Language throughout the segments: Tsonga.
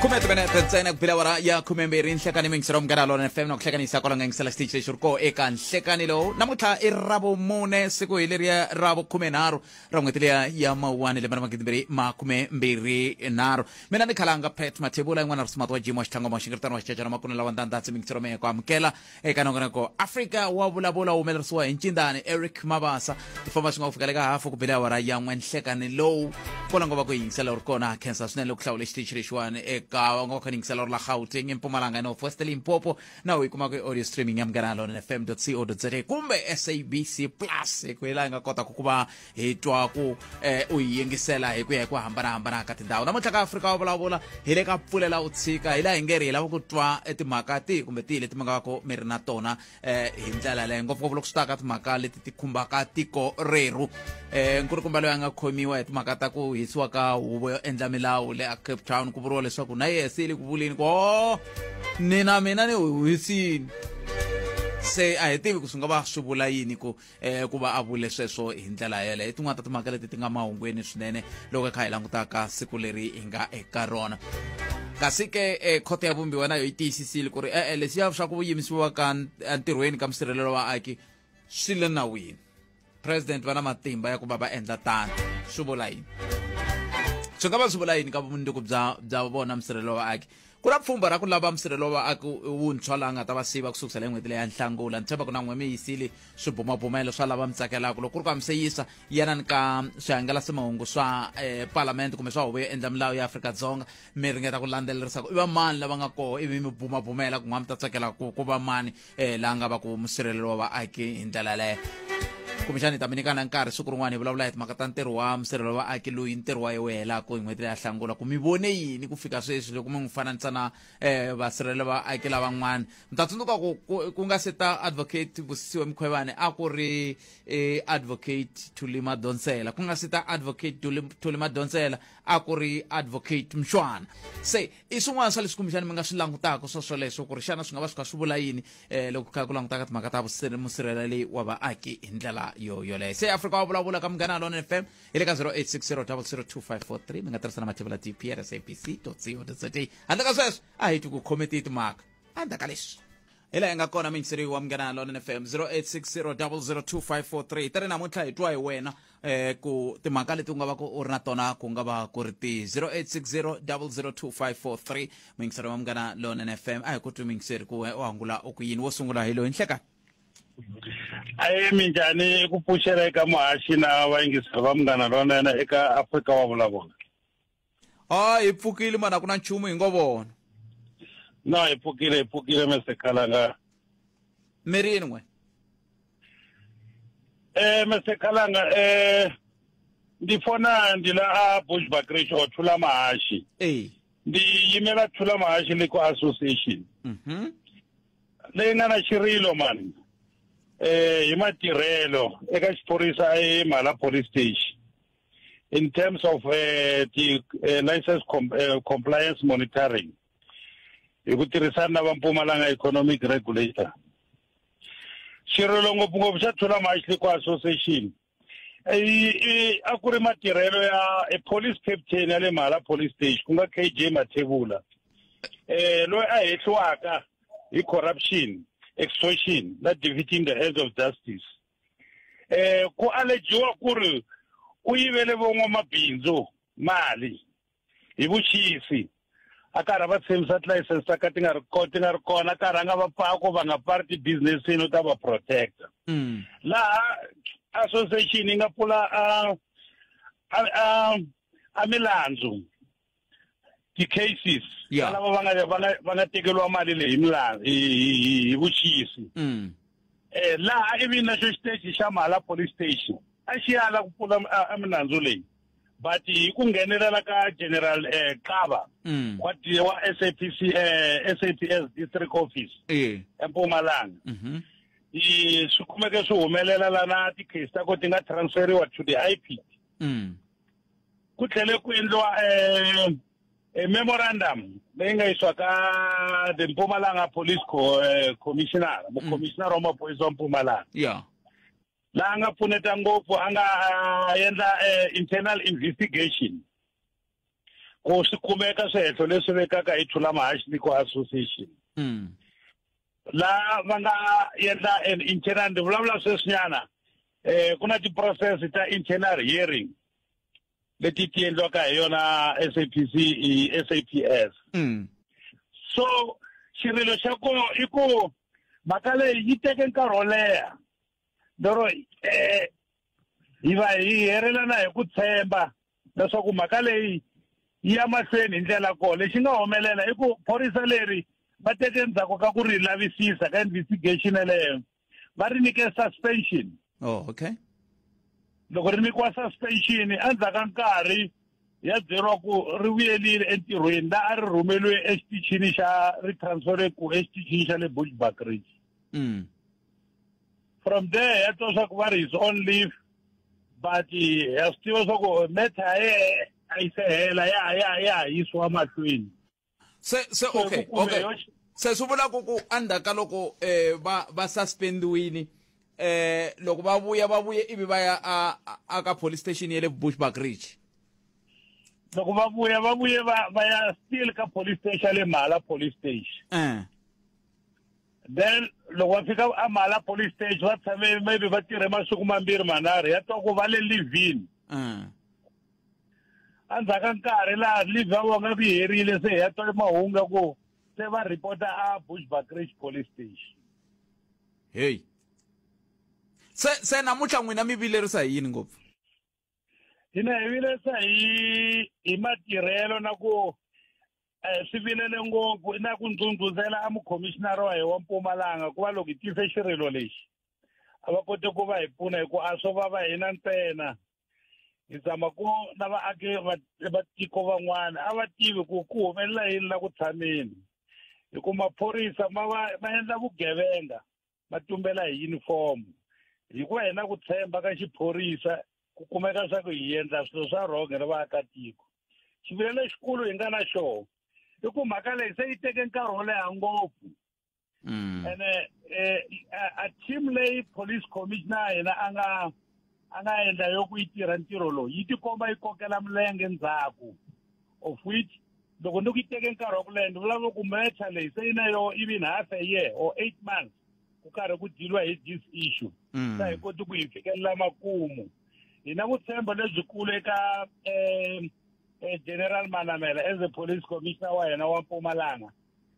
Khume timinete ntsena ku bile awara ya 12 nhlekani mingisero Munghana Lona FM na ku hlekanisa kwala nga yingisela xitichi lexi ri koho eka nhlekani lowu. Namuntlha i Ravumune, siku hi leriya ra vukhumenharhu ra n'hweti liya ya Mawuwani lembe ra 2023. Mina ni khalanga Pat Mathebula, yin'wana ri wa Jim wa Xitlhangoma wa Xingiritano wa Xichachana Makunu lawa Ndandhatsi mingisero mehe ku amukela eka nongonoko Afrika wa vulavula wu humelerisiwa hi Ncindani Eric Mabasa. Ti famba swi nga ku fika le ka hafu ku bile awara ya n'we nhlekani lowu kwala ngo va ku yingisela u ri kona. Khensa swinene loko hlawule xitichi lexiwani eka va nga va kha ni yingisela u ri la Gauteng, eMpumalanga, North West, Limpopo na u yi kumaka audio streaming ya Munghana Lona FM co za kumbe SABC Plus, hi ku hi laha hi nga kotaka ku va hi twa ku u yi yingisela hi ku ya hi ku hambanahambana ka tindhawu. Namuntlha ka Afrika wa vulavula hi le ka pfulela u tshika, hi laha hi nge ri hi lava ku twa timhaka tihi kumbe tihi leti mi nga va ku mi ri na tona hi ndlela leyo, ngopfungopfu loko swi ta ka timhaka leti ti khumbaka tiko rerhu. Nkulukumba loyi a nga khomiwa hi timhaka ta ku hisiwa ka huvo yo endla milawu le a Cape Town, ku vuriwa leswaku na yehe se le ku vuleni ku o ni na mina ni huhisini, se a hi tivi ku swi nga va swi vula yini ku ku va a vule sweswo hi ndlela yeleyo. I tin'wana ta timhaka leti ti nga mahungwini swinene loko hi kha hi langutaka siku leri hi nga eka rona. Kasi ke khoto ya vumbiwa na yo yi tiyisisile ku ri e-e, leswiya swa ku yimisiwa ka entirhweni ka musirhelelo wa vaaki swi le nawini, president va na matimba ya ku va va endla tano. Swi vula yini? Swi nga va swi vula yini ka vumundzuku bya vona musirhelelo wa vaaki? Ku na pfhumba ra ku lava musirhelelo wa vaaki wuntshwa laha nga ta va siva ku sukusela hi n'hweti leya Nhlangula. Ni tshemba ku na n'we mi yisile swibumabumelo swa lava mi tsakelaka. Loko ku ri ku a mi se yisa, yanani ka swihangalasamahungu swa palamende kumbe swa huvo yo endla milawu ya Afrika-Dzonga, mi ringeta ku landzelerisa ku i va mani lava nga koho, ivi mi bumabumela ku n'wa mi ta tsakela ku va mani laha nga va ku musirhelelo wa vaaki hi ndlela yaleyo. Kumbexani hi ta mi nyika na nkarhi siku rin'wana hi vulavula hi timhaka ta ntirho wa musirhelelo wa vaaki loyi ntirho wa ye wu helaka hi n'hweti leya Hlangula, ku mi vone yini ku fika sweswi loko mi n'wi fananisa na vasirhelelo va vaaki lavan'wana. Mi ta tsundzuka ku nga se ta Advocate Busisiwe Mkhwebane, a ku ri Advocate Thuli Madonsela, ku nga se ta Advocate Thuli Madonsela, a ku ri Advocate Mshwana. Se i swin'wana swa leswi kumbexana mi nga swi langutaka swo swoleswo ku ri xana swi nga va swi kha swi vula yini loko kha ku langutaka timhaka ta musirheleli wa vaaki hi ndlela yo yoleyo. Se Afrika wa vulavula ka Munghana Lona FM hi le ka 0860 002543. Mi nga tirhisa na mathevula dp at sabc co za. Handle ka sweswo a hi twi ku khome tihi timhaka endzhaku ka leswi. Hi laha hi nga kona miyingiseri wa Munghana Lona FM 0860 002543. Hi teri namuntlha hi twa hi wena ku timhaka leti u nga va ku u ri na tona ku nga va ku ri ti 0860 002543. Muyingiseri wa Munghana Lona FM, a hi ku twi muyingiseri ku u angula u ku yini. Wo sungula hi loyi, nhleka. Aye, minjhani? Ku pfuxela eka muhaxi na vayingiseri va Munghana Lonene eka Afrika wa vulavula. A hi pfukile mana, ku na nchumu hi ngo vona. Na hi pfukile, hi pfukile Mr Khalanga. Mi ri yini n'we? Mr Khalanga, ndi fona ndi la a Bushbuckridge or Thula Mahashi. Ndi yimela Thula Mahashi Liquor Association. Leyi nga na xirilo mani hi matirhelo eka xiphorisa eMhala Police Station in terms of the license compliance monitoring hi ku tirhisana na va Mpumalanga Economic Regulator. Xirilo ngopfungopfu xa Thula Mahashi Liquor Association a ku ri matirhelo ya police captain ya le Mhala Police Station, ku nga KJ Mathebula, loyi a hehliwaka hi corruption, extortion na defeating the ends of justice. Ku allegiwa ku ri u yivele van'wamabindzu mali hi vuxisi, a karhi a va tshembisa tilayisense ta ka ti nga ri ti nga ri kona, karhi a nga va pfa ku va nga pfari tibusinessini, u ta va protecta. Laha association yi nga pfula a milandzu, ti-cases lava va nga tekeriwa mali leyi hi milandzu hi vuxisi. Laha ivi na xo xiteji xa Mhala Police Station a xi ala ku pfula a milandzu leyi, but hi ku nghenelela ka General Xaba wa SAPC, SAPS district office eMpumalanga, i swi kumeke swi humelela lana ti-case ta ko ti nga transferiwa to the IP. Ku tlhele ku endliwa memorandum leyi nga yisiwa ka the Mpumalanga Police Commissioner, mucommissioner wa maphorisa wa Mpumalanga, laha a nga pfuneta ngopfu, a nga endla internal investigation. Ku swi kumeka swihehlo leswi vekaka hi Thulamahashe Liquor Association. La va nga endla an internal, ndi vulavula sweswinyana, ku na ti-process ta internal hearing leti ti endliwaka hi yona SAPC i SAPS. So xirilo xa kona i ku mhaka leyi yi teke nkarhi wo leha, lero hi va hi herelana hi ku tshemba leswaku mhaka leyi yi ya mahlweni hi ndlela kona. Lexi nga humelela i ku phorisa leri va teke endzhaku ka ku ri lavisisa ka investigation yeleyo, va ri nyike suspension. Oh, okay. Loko ri nyikiwa suspension, endzhaku ka nkarhi ya byeriwa ku ri vuyelile entirhweni, la a ri rhumeliwe exitichini xa ri transfere ku exitichini xa le Bushbuckridge. From there ya twa swa ku va ri is on leave, but ya swi tiva swa ku matter ya yehe a yi se hela, ya yisiwa mahlweni. Se okay, okay. Se swi vula ku endzhaku ka loko va suspendiwile, loko va vuya, va vuye ivi va ya a ka police station ya le Bushbuckridge. Loko va vuya, va vuye va ya still ka police station le Mhala police station. Then loko va fika a Mhala police station, va tshame maybe va tirhe masiku mambirhi manharhu, ya twa ku va le leave-ini. Endzhaku ka nkarhi laha leave ya vona ku yi herile, se ya twa mahungu ya ku se va report-a a Bushbuckridge police station. Hey, se namuntlha n'wina mi vilerisa hi yini ngopfu? Hina hi vilerisa hi matirhelo na ku swi vilele ngopfu na ku ndzundzuzela a mukhomishinara wa hi wa Mpumalanga ku va loko hi tise xirilo lexi a va kote ku va hi pfuna, hi ku a swo vava hina ntsena, hi zama ku na vaaki va tiko van'wana a va tivi ku ku humelela yini la ku tshameni, hi ku maphorisa ma va ma endla vugevenga ma tumbela hi uniform. Hikuva hi na ku tshemba ka xiphorisa, ku kumeka swa ku hi endla swilo swa wrong ri vaakatiko. Xivilelo lexikulu hi nga na xona i ku mhaka leyi se yi teke nkarhi wo leha ngopfu. Ene a team leyi police commissioner yena a nga endla yo ku yi tirha ntirho lowu yi tikomba yi kokela milenge ndzhaku, of which loko ni ku yi teke nkarhi wa ku leha, ni vulavula ku matter leyi se yi na yo even half a year or 8 months ku karhi ku deal-iwa hi this issue. Sa hi koti ku hi fikelela makumu. Hi na vutshembo lebyikulu eka General Manamela as a police commissioner wa hina wa Mpumalanga,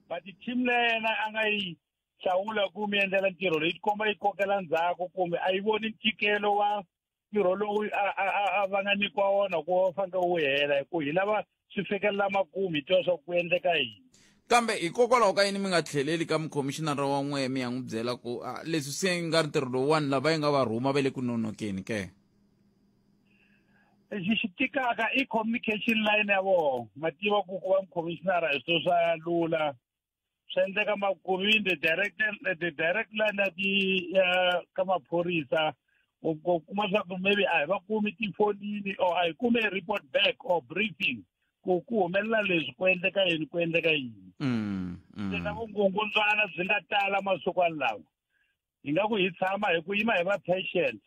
but team leyi yena a nga yi hlawula ku mi endlela ntirho leyi tikomba yi kokela ndzhaku, kumbe a yi voni ntikelo wa ntirho lowu a va nga nyikiwa wona ku va fanele wu hela, hi ku hi lava swi fikelela makumu, hi tiva swa ku endleka yini. Kambe hikokwalaho ka yini mi nga tlheleli ka mukhomishinara wa n'we mi ya n'wi byela ku leswi se nga ri ntirho lowuwani, lava yi nga va rhuma va le ku nonokeni ke? Lexi xi tikaka i communication line ya vona. Ma tiva ku va mukhomishinara hi swilo swa lula swi endleka makumini the direct line ya ti ya ka maphorisa, u kuma swa ku maybe a hi va kumi tifonini or a hi kumi report back or briefing ku humelela leswi, ku endleka yini, ku endleka yini. Se na vukungundzwana byi nga tala masikwani lawa, hi nga ku hi tshama hi ku yima hi va patient,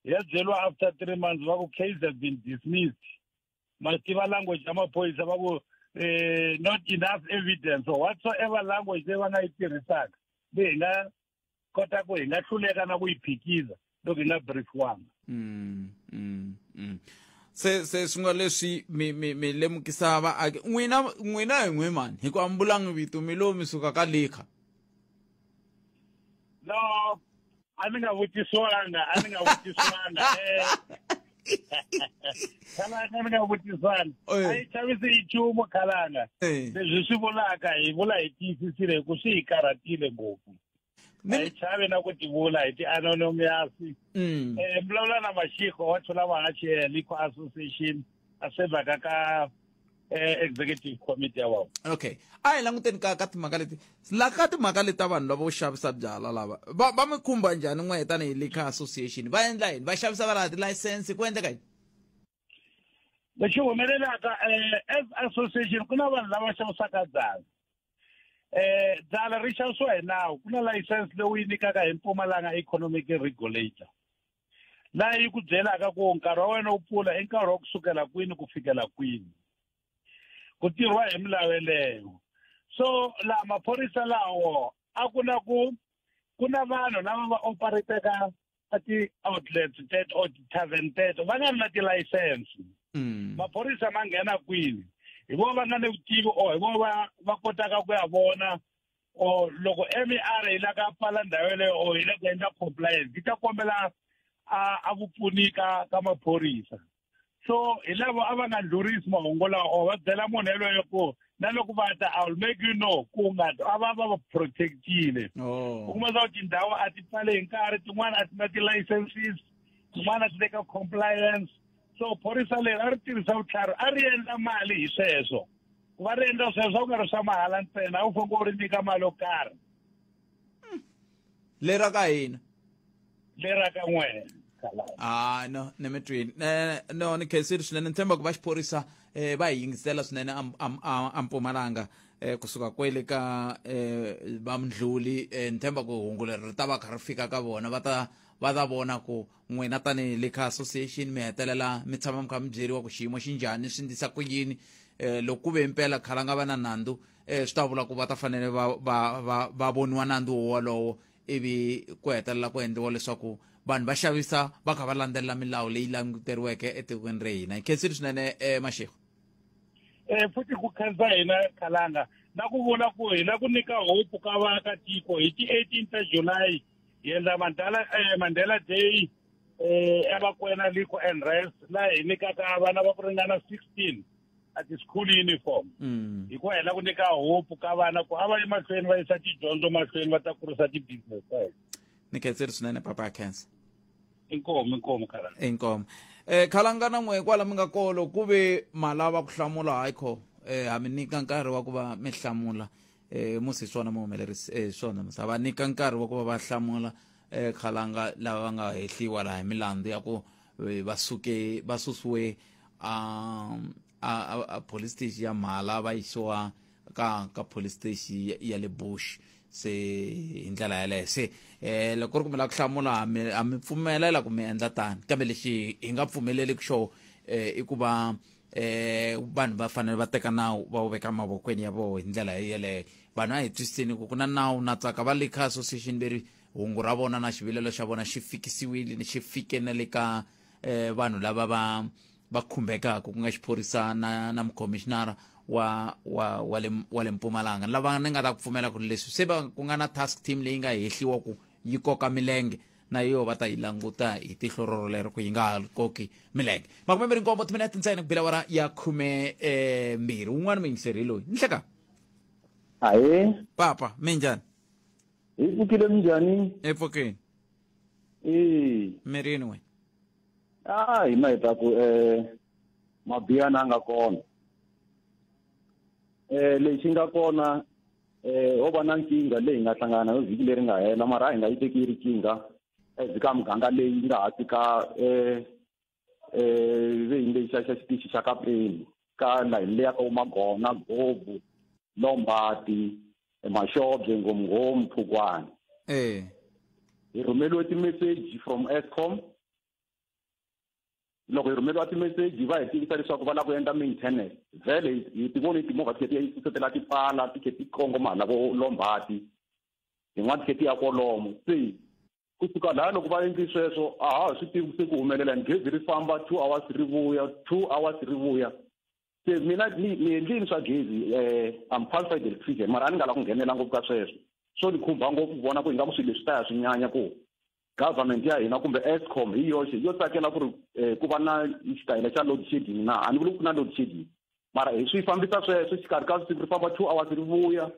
hi ya byeriwa after 3 months va ku case has been dismissed. Ma tiva language ya maphorisa, va ku not enough evidence or whatsoever language leyi va nga yi tirhisaka, leyi hi nga kota ku hi nga hluleka na ku yi phikiza loko hi nga briefiwanga. Se swi nga leswi mi lemukisa vaaki n'wina hi n'we mani, hi ku ambulangi vito, mi lo mi suka ka likha? No, a ni nga vutisiwanga, a ni nga vutisiwanga, khalanga, a ni nga vutisiwanga. A yi chavisi hi nchumu, khalanga. Leswi swi vulaka hi vula hi tiyisisile, hi ku swi hi karhatile ngopfu, a hi chavi na ku ti vula hi ti-anonymous. Vulavula na Mashiko wa Thulamahashe Liquor Association, a sevhaka ka executive committee ya vona. Okay, a hi languteni ka timhaka leti la ka timhaka leti ta vanhu lava vo xavisa byala lava va mi khumba njhani n'we tanihi liquor association? Va endla yini? Va xavisa va laha ti-license, ku endleka yini? Lexi humelelaka, as association, ku na vanhu lava xavisaka byala. Byala ri xavisiwa hi nawu, ku na license leyi yi nyikaka hi Mpumalanga Economic Regulator, laha yi ku byelaka ku nkarhi wa wena wu pfula i nkarhi wa kusukela kwini ku fikela kwini. Ku tirhiwa hi milawu yeleyo. So laha maphorisa lawo a ku na ku ku na vanhu lava va operateka a ti-outlets teto or ti-tavern teto va nga ri na tilayisense. Maphorisa ma nghena kwini? Hi vona va nga ni vutivi or hi vona va kotaka ku ya vona or loko MER yi la ka pfala ndhawu yeleyo or yi la ku endla compliance yi ta kombela a vupfuni ka maphorisa. So hi lavo a va nga ndlurisi mahungu lawa or va byela munhu yelweyo ku na loko va ta, I will make you know, ku nga a va va va protectile. U kuma swa ku tindhawu a ti pfale hi nkarhi, tin'wana a ti na ti-licenses, tin'wana a ti le ka compliance. So phorisa leri a ri tirhisa vutlhari, a ri endla mali hi sweswo. Ku va ri endla sweswo a ku nga ri swa mahala ntsena, a wu fanele u ri nyika mali yo karhi. Lera ka hina. Lera ka n'wena. Ah, no, ni mi twini. No, ni khensile swinene. Ni tshemba ku va xiphorisa va hi yingisela swinene a Mpumalanga, kusuka kwele ka va Mdluli. Ni tshemba ku hungu leri ri ta va kha ri fika ka vona, va ta vona ku n'wina tanihi le ka association mi hetelela mi tshama mi kha mi byeriwa ku xiyimo xi njhani, swi ndlisa ku yini. Loko ku ve impela khalanga va na nandzu, swi ta vula ku va ta fanele va voniwa nandzu wolowo, ivi ku hetelela ku endliwa leswaku vanhu va xavisa va kha va landzelela milawu leyi languteriweke etikweni ra hina. Hi khensile swinene, Mashego. Futhi ku khensa hina, Khalanga, na ku vula ku hi la ku nyika hope ka vaakatiko hi ti-18 ta July hi endla Mandela Day eVakwena Liquor and Rest, laha hi nyikaka vana va ku ringana 16 a ti-school uniform. Hikuva hi la ku nyika hope ka vana ku a va ye mahlweni va yisa tidyondzo mahlweni, va ta kurisa ti-business ta hina. Ni khensile swinene, papa ya khensa. Inkomu, inkomu, Khalanga. Inkomu. Khalanga, na n'we kwala mi nga kolo ku ve ma lava ku hlamula, hayi kho ha mi nyika nkarhi wa ku va mi hlamula. Musi hi swona muhumelerisi, swona musi va nyika nkarhi wa ku va va hlamula. Khalanga lava va nga hehliwa laha hi milandzu ya ku va suke va susiwe a police station ya Mhala va yisiwa ka police station ya le Bush. Se hi ndlela yaleyo se loko ri ku mi lava ku hlamula, ha mi pfumelela ku mi endla tani, kambe lexi hi nga pfumeleli xo i ku va vanhu va fanele va teka nawu va wu veka mavokweni ya voho hi ndlela yeleyo. Vanhu a hi twisiseni ku ku na nawu. Na tsaka va Liquor Association veri hungu ra vona na xivilelo xa vona xi fikisiwile, xi fike na le ka vanhu lava va khumbekaka, ku nga xiphorisa na mukhomishinara wa le Mpumalanga. Lava ni nga ta ku pfumela ku leswi se va ku nga na task team leyi nga hehliwa ku yi koka milenge, na yo va ta yi languta hi tihlo roro lero ku yi nga ha koki milenge. 27 timinete ntsena ku bila wara ya 12. Wun'wana muyingiseri hi loyi. Nhleka. Ahee. Papa, minjhani? Hi pfukile, minjhani? Epfukeni. Ee. Mirini we? A hina hi ta ku mabiyana a nga kona. Lexi nga kona, ho va na nkingha leyi nga hlangana na vhiki leri nga hela, mara a hi nga yi teki yi ri nkingha as ka muganga leyi nga hansi ka veyini leyi xa xitichi xa Kapeni, ka layini leya ka Magona, Gobu, Lombati, Mashobye, Ngomngomu, Phukwana. Hi rhumeliwe timeseji from Eskom. Loko hi rhumeliwa timeseji va hi tivisa leswaku va lava ku endla maintenance, vhele hi ti voni timovha ti khe ti susetela tipala, ti khe ti kongoma hala vo Lombati, tin'wana ti khe ti ya kolomo. Se kusuka laha loko va endli sweswo, a ha ha swi tivi se ku humelela ni gezi ri famba 2 hours ri vuya, 2 hours ri vuya. Se mina ni endlini swa gezi, I'm qualified electrician, mara a ni nga la ku nghenela ngopfu ka sweswo. Swo ni khumba ngopfu ku vona ku ingaku swilo leswi ta ya swi nyanya, ku government ya hina kumbe Eskom hi yoxe yo tsakela ku ri ku va na xitayele xa load shedding. Na a ni vuli ku na load shedding, mara hi swi fambisa sweswo xikarhi ka siku ri famba 2 hours ri vuya.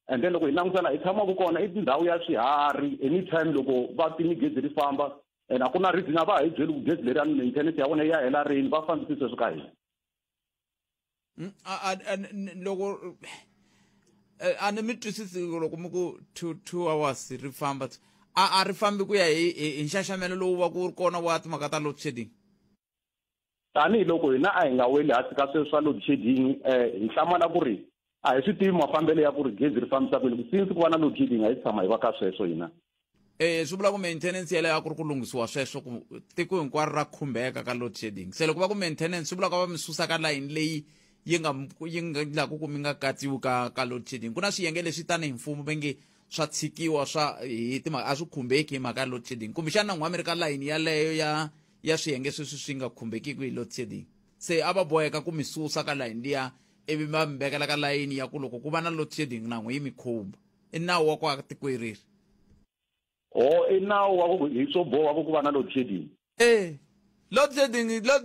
And then loko hi languta laha hi tshamaka kona i ndhawu ya swiharhi. Anytime loko va timi gezi ri famba, and a ku na reason, a va ha hi byeli ku gezi leriyani maintenance ya vona yi ya hela rini. Va fambisi sweswo ka hina. Loko a ni mi twisisi loko mi ku 2 hours ri famba, a ri fambi ku ya hi nxaxamelo lowu va ku ri kona wa timhaka ta load shedding? Tanihi loko hina a hi nga weli hansi ka sweswo swa load shedding, hi hlamala ku ri a hi swi tivi mafambelo ya ku ri gezi ri fambisa ku yini. Since ku va na load shedding, a hi tshama hi va ka sweswo hina. Swi vula ku maintenance yeleyo a ku ri ku lunghisiwa sweswo ku tiko hinkwaro ra khumbeka ka load shedding. Se loko va ku maintenance, swi vula ku va mi susa ka layini leyi. yi nga yi nga endlaku ku mi nga katsiwi ka ka load shedding. Ku na swiyenge leswi tanihi mfumo va nge swa tshikiwa swa hi timhaka a swi khumbeki hi mhaka ya load shedding. Kumbexana n'wa mi ri ka layini yaleyo ya ya swiyenge sweswi swi nga khumbekiki hi load shedding, se a va boheka ku mi susa ka layini liya ivi va mi vekela ka layini ya ku loko ku va na load shedding na n'we yi mi khumba. I nawu wa ku aka tiko reri. O i nawu wa ku hi swo boha ku va na load shedding. E load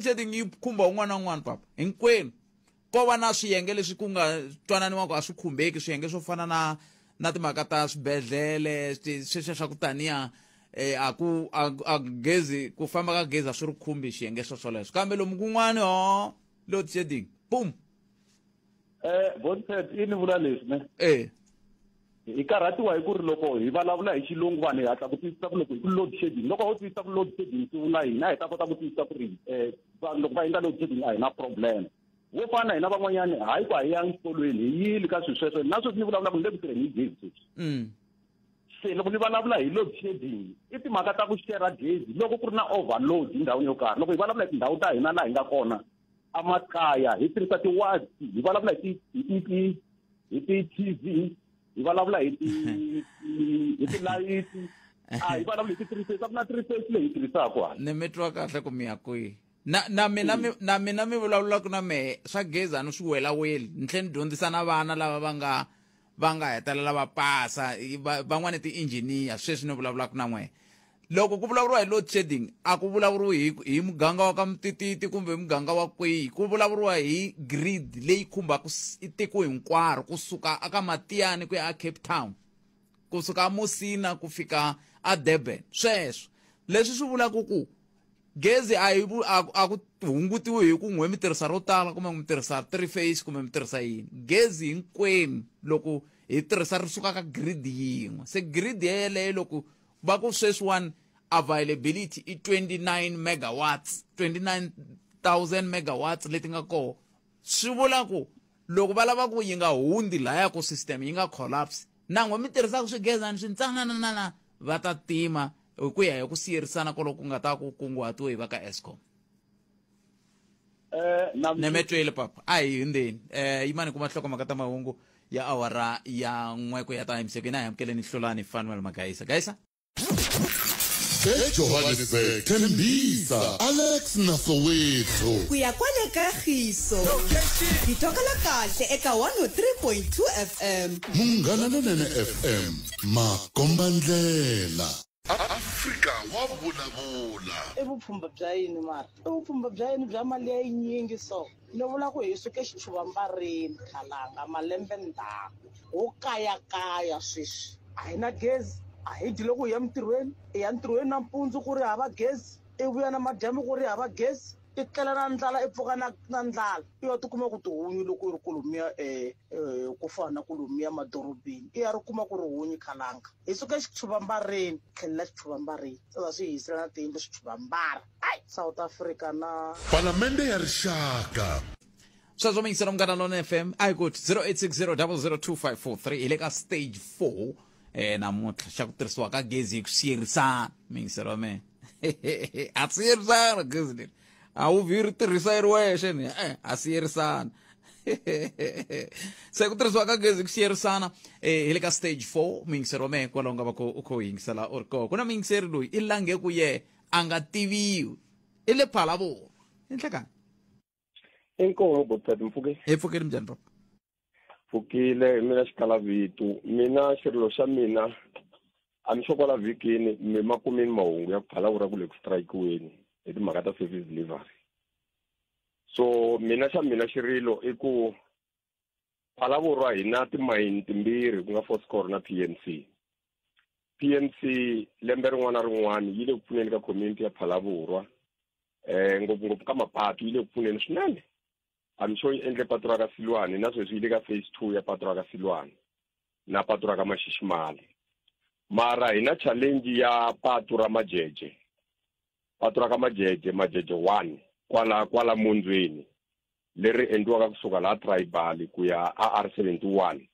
shedding yi khumba un'wana na un'wana, papa, hinkwenu. Ko va na swiyenge leswi ku nga twananiwa ku a swi khumbeki, swiyenge swo fana na timhaka ta swibedhlele, sweswiya swa ku taniya a ku a gezi, ku famba ka gezi a swi ri khumbi xiyenge swo swoleswo, kambe lomu kun'wani ho load shedding, boom. Bonset, i ni vula leswi ne. E. Hi karhatiwa hi ku ri loko hi vulavula hi xilungu, vanhu hi hatla ku twisisa ku loko hi ku load shedding, loko ho twisisa ku load shedding swi vula yini, a hi ta kota ku twisisa ku ri vanhu loko va endla load shedding a hi na problem. Vo fana na hina van'wanyani, hayi ku a hi yangi xikolweni, hi yili ka swilo sweswo. Na sweswi ni vulavulaka, ni le ku tirheni hi gezi sweswi. Se loko ni vulavula hi load shedding, i timhaka ta ku shera gezi loko ku ri na overload endhawini yo karhi. Loko hi vulavula hi tindhawu ta hina laha hi nga kona emakaya, hi tirhisa ti-watts, hi vulavula hi ti-TV, hi vulavula hi tilayiti, a hi vulavula hi ti-three phase. A ku na three phase leyi hi tirhisaka hala. Ni mi twa kahle ku mi ya kwihi. Na mina mi vulavulaka na mehe swa gezi a ni swi welaweli. Ni tlhela ni dyondzisa na vana lava va nga hetelela va pasa, van'wani ti-engineer. Sweswi ni vulavulaka na n'wehe, loko ku vulavuriwa hi load shedding, a ku vulavuriwi hi muganga wa ka Mutititi kumbe hi muganga wa kwihi, ku vulavuriwa hi grid leyi khumbaka tiko hinkwaro, kusuka aka Matiyani ku ya a Cape Town, kusuka Musina ku fika a Durban. Sweswo leswi swi vulaka ku gezi a yi a ku hungutiwi hi ku n'we mi tirhisa ro tala kumbe mi tirhisa three phase kumbe mi tirhisa yini. Gezi hinkwenu loko hi tirhisa ri suka ka grid yin'we. Se grid yeleyo, loko va ku sweswiwani availability i 29 megawatts, 29,000 megawatts leti nga koho, swi vula ku loko va lava ku yi nga hundzi laya ku system yi nga collapse, nangwe mi tirhisaka swigezani swintsananana, va ta tima hi ku ya hi ku siyerisana koloko ku nga ta ku kunguhatiwe hi va ka Eskom. Na Nemetwele, papa, a hi hundzeni. Yimani kuma nhlokomhaka ta mahungu ya awara ya 1 ku ya ta himiseko. Ina hi amukeleni Hlulani Fanuel Magaisa. Gaisa. EJohannesburg, Tembisa, Alex na Soweto. Ku ya kwale ka Giso hi twakala kahle eka 103.2 FM. Munghana Lonene FM, makombandlela. Afrika wa vulavula. I vupfhumba bya yini mara? I vupfhumba bya yini bya mali ya yinyingi? So ni vula ku hi suke xichuvambarini khalanga malembe ndzhaku, ho kayakaya. Sweswi a hi na gezi, a hi dyi. Loko hi ya mintirhweni, i ya ntirhweni nampundzu ku ri hava gezi, i vuya na madyambu ku ri hava gezi, i tlela na ndlala, i pfuka na ndlala. I ya tikuma ku tihunyi loko i ri kolomiya, ku fana na kolomiya madorobeni, i ya ri kuma ku ri hunyi. Khalanga hi suka xichuvambarini, tlhelela xichuvambarini, se va swi hisela na tiyindlu swichuvambara. Ai, South Africa na. Palamende ya Rixaka. Sweswo miyingiselo Munghana Lona FM, a hi ku 0860 002543. Hi le ka stage 4 namuntlha xa ku tirhisiwa ka gezi hi ku siyerisana. Miyingiselo wa mehe, a siyerisana gezi leri, a wu vi ri tirhisa yi ri wexe ni a siyerisana. Se ku tirhisiwa ka gezi ku siyerisana, hi le ka stage 4. Muyingiseri wa mehe, kwalaho nga va ku u kho u yingisela u ri koho, ku na muyingiseri loyi i lange ku ye a nga tiviwi, i le Phalavona enhlekani. Inkomu, botati, mpfuke. Hi pfukeli, njhani papa? Pfukile. Hi mina xikalavitu. Mina xirilo xa mina, a mi xo kwala vhikini mi ma kumini mahungu ya ku Phalavura ku le ku strikeweni hi timhaka ta service delivery. So mina xa mina xirilo i ku Phalavurwa hi na timayini timbirhi, ku nga Foskor na PMC. PMC lembe rin'wana na rin'wana yi le ku pfuneni ka community ya Phalavurwa, ngopfungopfu ka mapatu, yi le ku pfuneni swinene. I'm sure yi endle patu ra ka Silwane, na sweswi yi le ka phase 2 ya patu ra ka Silwane na patu ra ka Maxiximali. Mara hi na challenge ya patu ra Majeje, patu ra ka Majeje, Majeje 1, kwala kwala Mundzweni, leri endliwaka kusuka laha Tribal ku ya a R71.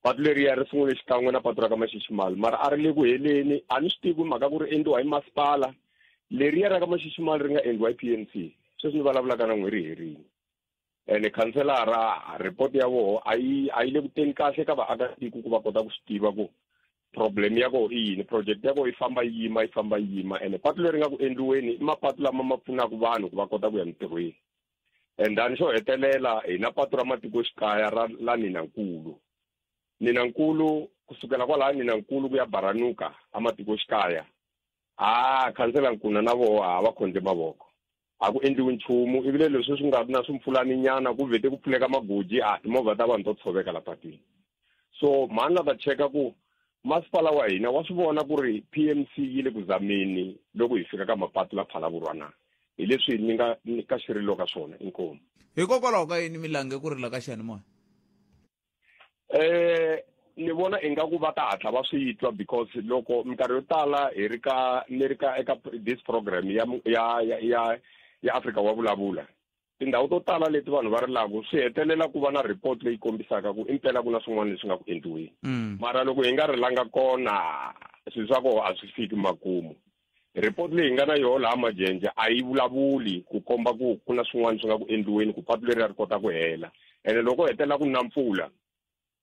Patu leriya ri sungule xikan'we na patu ra ka Maxiximali, mara a ri le ku heleni. A ni swi tivi mhaka ku ri endliwa hi masipala. Leriya ra ka Maxiximali ri nga endliwa hi PMC, sweswi ni vulavulaka na n'we ri herini. Ene khanselara report ya voho a yi le ku teni kahle ka vaakatiko ku va kota ku swi tiva ku problem ya koho i yini, project ya koho yi famba yi yima, yi famba yi yima. Ene patu leri nga ku endliweni i mapatu lama ma pfunaka vanhu ku va kota ku ya mintirhweni. And then xo hetelela hi na patu ra matikoxikaya ra la Ninankulu. Ninankulu kusukela kwalaha Ninankulu ku ya Baranuka a matikoxikaya, a khansela Nkuna na voho ha va khondle mavoko, a ku endliwi nchumu. Ivile leswi swi nga na swimpfulani nyana ku vhete ku pfuleka magoji, a timovha ta vanhu to tshoveka la patwini. So mhani la ta cheka ku masipala wa hina wa swi vona ku ri PMC yi le ku zameni loko hi fika ka mapatu la Phalaborwa na hi leswi ni nga ka xirilo ka swona. Inkomu. Hikokwalaho ka yini mi lange ku rila ka xiyanimoya? Ni vona ingaku va ta hatla va swi twa, because loko minkarhi yo tala hi ri ka ni ri ka eka this program ya ya ya ya Afrika wa vulavula, tindhawu to tala leti vanhu va rilaka swi hetelela ku va na report leyi kombisaka ku impela ku na swin'wana leswi nga ku endliweni. Mara loko hi nga rilanga kona swilo swa koho a swi fiki makumu. Report leyi hi nga na yoho laha Majenje a yi vulavuli ku komba ku ku na swin'wana swi nga ku endliweni ku patu leri ri kota ku hela. Ene loko hetelela ku na mpfula,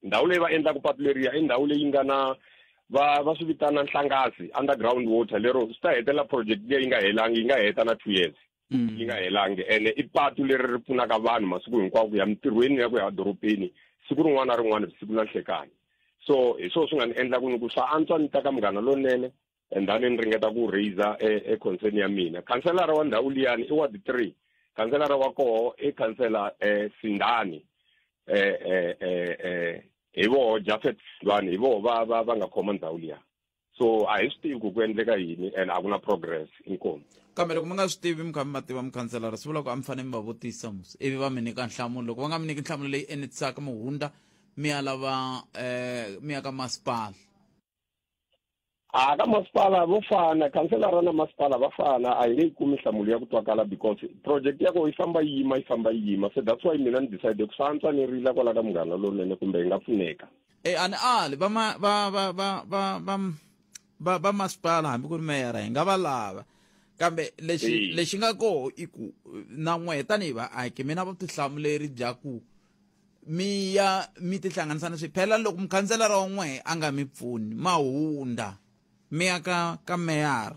ndhawu leyi va endlaka patu leriya i ndhawu leyi nga na va swi vitana nhlangasi, underground water, lero swi ta hetelela project leyi nga helangi, yi nga heta na 2 years yi nga helangi. Ene i patu leri ri pfunaka vanhu masiku hinkwawo ku ya mintirhweni ya ku ya edorobeni siku rin'wana na rin'wana, vusiku na nhlekani. So hi swona swi nga ni endla ku ni ku swa antswa ni ta ka Munghana Lonene and then ni ringeta ku raise e concern ya mina. Khanselara wa ndhawu liyani i ward 3, khanselara wa koho i khansela Sindani, hi voho Jafet Sindani, hi voho va va va nga khoma ndhawu liya. So a hi swi tivi ku ku endleka yini and a ku na progress. Inkomu. Kambe loko mi nga swi tivi, mi kha mi ma tiva mukhanselara, swi vula ku a mi fanele mi va vutisa musi, ivi va mi nyika nhlamulo. Loko va nga mi nyiki nhlamulo leyi enetisaka, mi hundza mi ya lava mi ya ka masipala. A ka masipala vo fana, khanselara na masipala va fana, a hi nge yi kumi nhlamulo ya ku twakala because project ya koho yi famba yi yima, yi famba yi yima. So that's why mina ni decide ku swa antswa ni rila kwala ka Munghana Lonene kumbe hi nga pfuneka. E a ni ali va ma va va va va va va va masipala hambi ku ri meyara hi nga va lava, kambe lexi lexi nga koho i ku na n'wehe tanihi vaaki mi na vutihlamuleri bya ku mi ya mi tihlanganisa na swi phela. Loko mukhanselara wa n'wehe a nga mi pfuni, ma hundza mi ya ka meyara.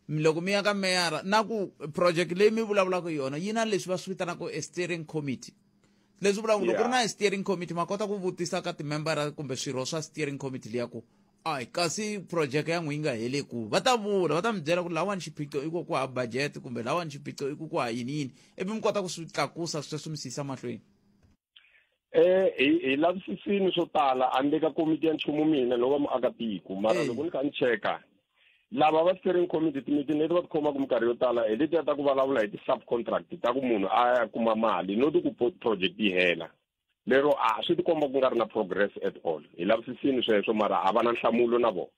Loko mi ya ka meyara na ku project leyi mi vulavulaka yona yi na leswi va swi vitanaka e steering committee, leswi vulaka loko ku ri na steering committee, ma kota ku vutisa ka timembara kumbe swirho swa steering committee liya ku ai kasi project ya n'wi yi nga heli, ku va ta vula, va ta mi byela ku lawani xiphiqo i ku ku hava budget, kumbe lawani xiphiqo i ku ku ha yini yini, ivi mi kota ku swi tlakusa sweswo mi swi yisa mahlweni. Hi lavisisini swo tala, a ni le ka komiti ya nchumu mina, no va muakatiko. Mara loko ni kha ni cheka lava va steering committee, ti-meeting leti va ti khomaka minkarhi yo tala hi letiya ta ku vulavula hi ti-subcontract ta ku munhu a ya kuma mali, not ku project yi hela. Lero a swi ti komba ku nga ri na progress at all. Hi lavisisini sweswo, mara a va na nhlamulo na vona.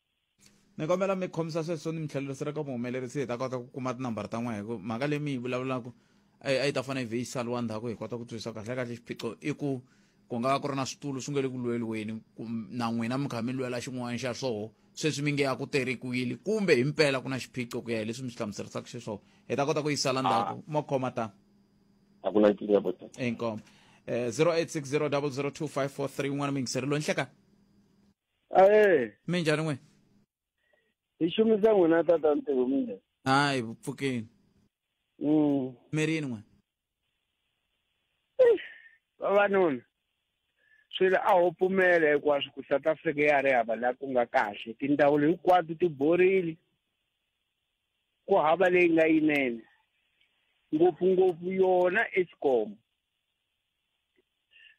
Ni kombela mi khomisa sweswo, ni mi tlhelerisela ka muhumelerisi, hi ta kota ku kuma tinambara ta n'wehe, hi ku mhaka leyi mi yi vulavulaka a yi ta fanele yi vhe yi saliwa ndzhaku, hi kota ku twisisa kahle kahle. Xiphiqo i ku ku nga va ku ri na switulu swi nga le ku lweliweni, na n'wina mi kha mi lwela xin'wana xa swoho sweswi mi nge a ku terekiwile, kumbe hi mpela ku na xiphiqo ku ya hi leswi mi swi hlamuserisaka xiswona, hi ta kota ku yi sala ndzhaku. Mo khoma ta A ku na nkingha bota. Inkomu. 0860002543, un'wana muyingiseri loyi nhleka. Ae. Minjhani n'we? Hi xumisa n'wina tata ntirho mina. Hayi, pfukeni. Mi ri yini n'we? Vavanuna, swilo a ho pfumela hinkwaswo ku South Africa ya ri hava laha ku nga kahle. Tindzawulo hinkwato ti borile, ku hava leyi nga yinene, ngopfungopfu yona Eskom.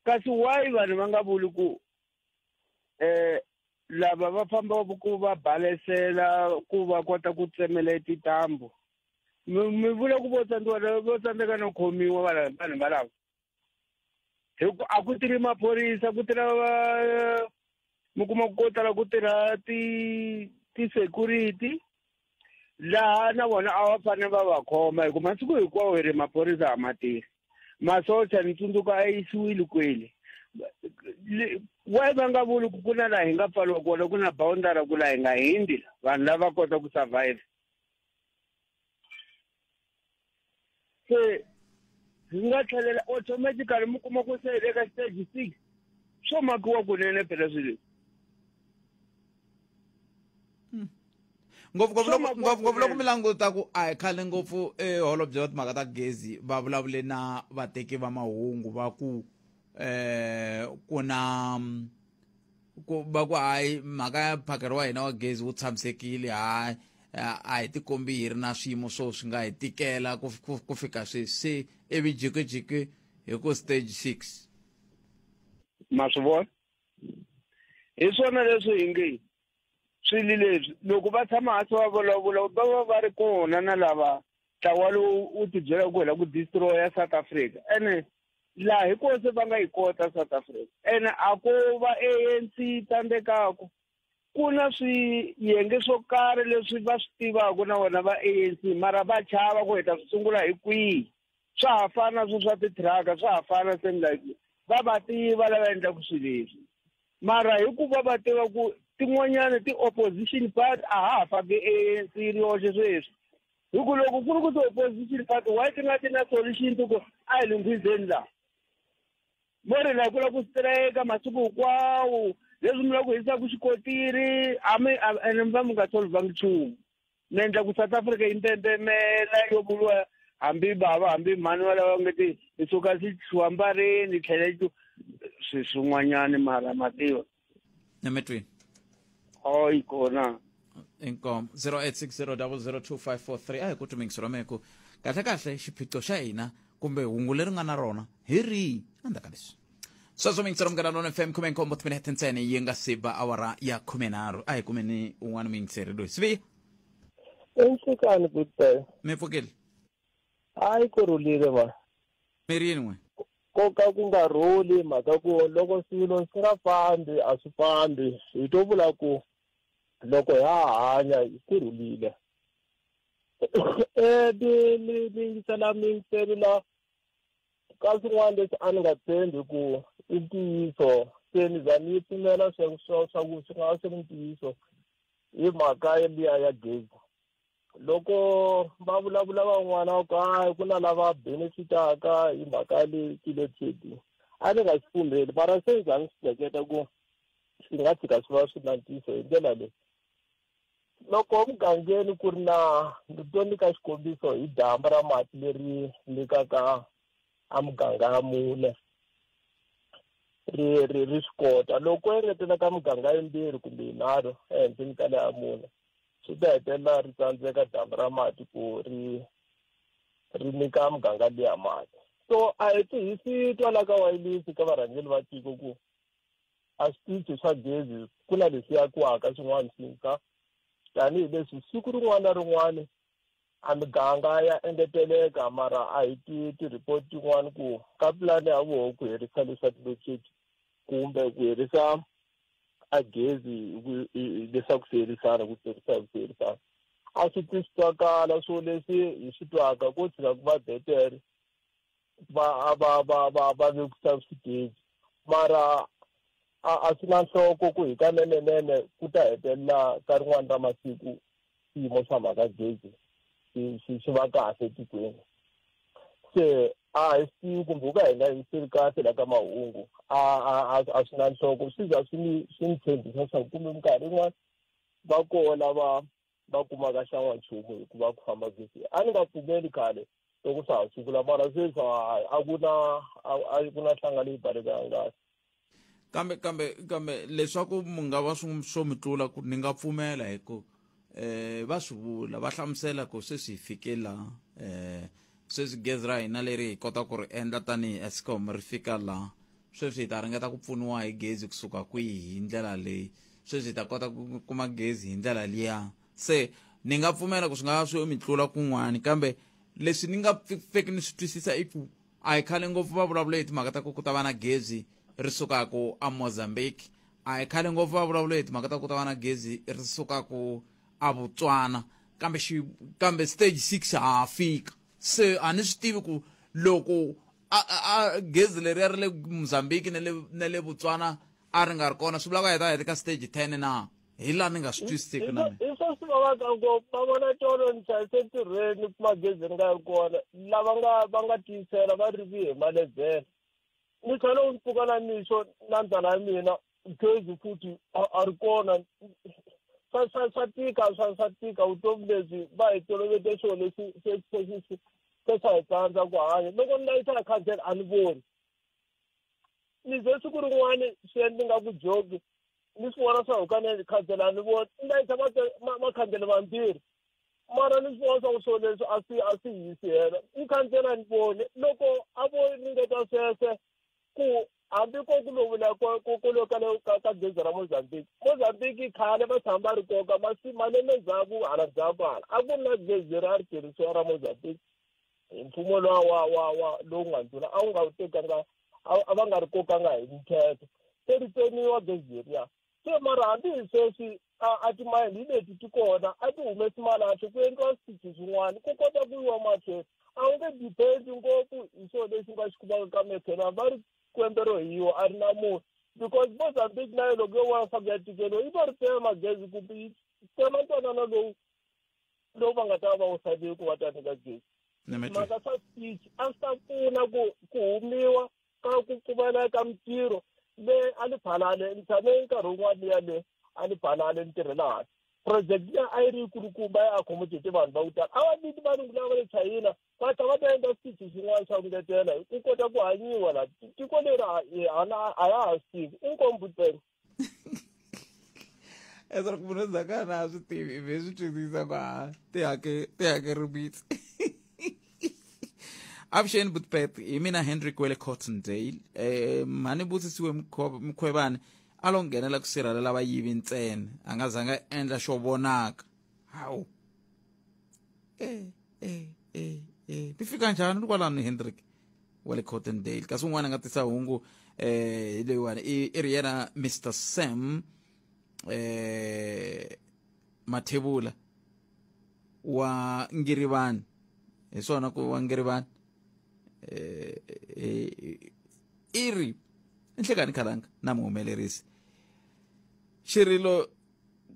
Kasi why vanhu va nga vuli ku lava va famba ku va balesela ku va kota ku tsemela tintambu, mi vula ku vo tsandziwa, vo tsandzeka no khomiwa vanhu valava, hi ku a ku tirhi maphorisa, ku tirha mi kuma ko tala ku tirha ti-security laha, na vona a va fanele va va khoma, hi ku masiku hinkwawo hi ri maphorisa a ma tirhi, masocha ni tsundzuka a yisiwile kwele. Why va nga vuli ku ku na laha hi nga pfaliwa kona, ku na boundary, ku laha hi nga hindi vanhu lava kota ku survive? Se Hi nga tlhelela automatically mi kuma ku se hi le ka stage 6. Swo makiwa kunene phela swilo leswi. Ngopfungopfu loko mi languta ku a hi khale ngopfu eholobye wa timhaka ta gezi va vulavule na vateki va mahungu va ku ku na ku va ku hayi mhaka ya mphakelo wa hina wa gezi wu tshamisekile, hayi a hi tikombi hi ri na swiyimo swo swi nga hi tikela ku fika sweswi, se ivi jikijiki hi ku stage 6. Ma swi vona hi swona leswi hi nge swilo leswi loko va tshama hansi va vulavula va va va ri kona na lava ntlawa lowu wu tibyela ku hela ku destroya South Africa, ene laha hi kona se va nga yi kota South Africa, ene a ko va ANC tsandzekaka, ku na swiyenge swo karhi leswi va swi tivaka na vona va ANC, mara va chava ku heta swi sungula hi kwihi. Swa ha fana swo swa titiraka, swa ha fana same like va va tiva lava endlaka swilo leswi, mara hikuva va tiva ku tin'wanyana ti-opposition party a ha ha faki ANC yi ri yoxe sweswi, hi ku loko ku ri ku ti-opposition party why ti nga ti na solution ti ku a hi lunghiseni laha, mo ri laha ku lava ku strike masiku hinkwawo, leswi mi lava ku hisaka xikotiri a mi ene mi va mi nga solvangi nchumu, mi endla ku South Africa yi mpempemela yo vuriwa hambi bava hambi mhani va lava nge ti hi suka xiwambareni tlhela yi swi swin'wanyani mara mativa emetweni hayi kona inkomo 0860002543 a hi ku tumingisi romeko kahle kahle xiphiqo xa hina kumbe hungu leri nga na rona hi rihi endzhaku ka leswi sweswo mingisi Munghana Lonene FM 17 timinete ntsena yi nga se ba awara ya 13 a hi kumeni un'wana muyingiseri loyi siviya. Enhlekani good. Mi pfukile? Hayi ku rhulile ma. Mi ri yini n'we? Ko ka ku nga rhuli mhaka ku loko swilo swi nga fambi a swi fambi, hi to vula ku loko ha hanya ku rhulile. Ni yingisela miyingiseri la ka swin'wana leswi a ni nga tshembi ku i ntiyiso, se ni za ni pfumela swa ku swi nga va swi ri ntiyiso hi mhaka liya ya gezi. Loko va vulavula van'wana ku hayi ku na lava benefitaka hi mhaka leyi ti-load shedding, a ni nga swi pfumeli, mara se ni za ni swi hleketa ku swi nga tshika swi va swi na ntiyiso hi ndlela leyi. Loko mugangeni ku ri na ni to nyika xikombiso hi dyambu ra mati leri nyikaka a muganga ya mune ri ri ri swi kota, loko engetela ka muganga yimbirhi kumbe yinharhu ehenhleni ka leya mune, swi ta hetelela ri tsandzeka dyambu ra mati ku ri ri nyika muganga liya mati. So a hi hi swi twa la ka wayilisi ka varhangeri va tiko ku a switichi swa gezi ku na leswi akiwaka swin'wana swintshwa, tanihileswi siku rin'wana na rin'wana a miganga ya engeteleka, mara a hi ti ti-report tin'wani ku ka pulani ya voho ku herisa leswa ti-load kumbe ku herisa a gezi leswaku swi herisana ku tirhisa ku herisana a swi ti swi twakala. Swo leswi hi swi twaka ko tshika ku va betere va va va va va vekisa swigezi, mara a swi na nhloko ku hi kanenenene ku ta hetelela ka rin'wana ra masiku xiyimo xa mhaka gezi swi va kahle etikweni. Se a hi swi tivi kumbe ku ka hi nga yingiseli kahle la ka mahungu, a swi na nhloko, swi za swi ni swi ni tshembisa leswaku kumbe minkarhi yin'wana va koho lava va kumaka xan'wanchumu hikuva ku famba gezi. A ni nga pfumeli khale loko swa ha sungula, mara sweswi a ku na a ku na nhlanga leyi balekaka ngati. Kambe kambe kambe leswaku mu nga va swo mi tlula ku ni nga pfumela hi ku va swi vula va hlamusela ku sweswi hi fike la sweswi gezi ra hina leri hi kota ku ri endla tanihi Eskom ri fika la, sweswi hi ta ringeta ku pfuniwa hi gezi kusuka kwihi hi ndlela leyi, sweswi hi ta kota ku kuma gezi hi ndlela liya. Se ni nga pfumela ku swi nga swi mi tlula kun'wani, kambe leswi ni nga feki ni swi twisisa i ku a hi khale ngopfu va vulavula hi timhaka ta ku ku ta va na gezi ri sukaku a Mozambique, a hi khale ngopfu va vulavula hi timhaka ta ku ta va na gezi ri sukaku a Botswana, kambe kambe stage 6 ha fika. Se a ni swi tivi ku loko a gezi leriya ri le Mozambique na le Botswana a ri nga ri kona, swi vula ku hi ta heta ka stage 10 na Hi laha ni nga swi twisiseki na mina. Hi swo swi vavaka ngopfu. Va vona tolo ni hlayise entirhweni kuma gezi ri nga ri kona. Lava nga va nga tiyisela va ri vi hi malevhele. Ni tlhela u pfuka na mixo na ndlala ya mina gezi futhi a ri kona. Swa swa swa tika swa swa tika vutomi lebyi va hi tolovete swilo leswi se se se se swa hi tsandza ku hanya. Loko ni layisa na khansela a ni voni. Ni ze siku rin'wani swi endli nga ku joki ni swi vona swa ku ni khansela a ni voni ni layisa makhandlele mambirhi mara ni swi vona swa ku swilo leswi a swi a swi hisi hela ni khansela ni voni loko a vo ringeta sweswe ku hambi ko ku lovula ku ku lo ka ka ka gezi ra Mozambique Mozambique khale va tshama va ri koka masi malembe ndzhaku hala ndzhaku hala a ku ri na gezi leri a ri tirhisiwa ra Mozambique mfumo lowa wa wa wa lowu nga ndlula a wu nga wu tekanga a va nga ri kokanga hi mthetho se ri tsemiwa gezi leriya se mara hambi hi sweswi a timayini hi leti ti kona a ti humesi malahla ku endliwa switichi swin'wana ku kota ku yiwa mahlweni a wu nge depend ngopfu hi swilo leswi nga xi kumaka ka makhelwani va ri kwembe ro hiwa a ri na munhu because Mozambique na yo loko yo vona swa ku ya tikeliwa yi to ri tsema gezi kumbe yi tsema ntwanano lowu lowu va nga ta va wu salile ku va ta nyika gezi mhaka swa switichi a swi ta pfuna ku ku humiwa ka ku pfumaleka ka mintirho le a ni phalale ni tshame nkarhi wun'wana liya le a ni phalale ni tirhela hansi project liya a yi ri yikulukumba yi accommodate vanhu va ku tala a va viti valungu lava va le chayina va ta va ta endla switichi swin'wana swa ku ngetela ku kota ku hanyiwa laha tiko leri a ya ha swi tivi i nkombo ntsena Ezra ku munhu ndzhaku a na swi tivi ivi swi twisisa ku ha ti hakeriwile. Avuxeni Butpet, hi mina Henry Kwele Cottondale. Mhani vutisiwe Mkhwebane a lo nghenela ku sirhelela vayivi ntsena, a nga zanga endla xo vonaka. Hawu. Mi fika njhani ni kwalano Hendrik wa le Cottondale? Kasi un'wana a nga tisa hungu hi leyiwani i ri yena Mr Sam Mathebula wa Ngirivani. Hi swona ku wa Ngirivani i ri nhlekani khalanga na muhumelerisi xirilo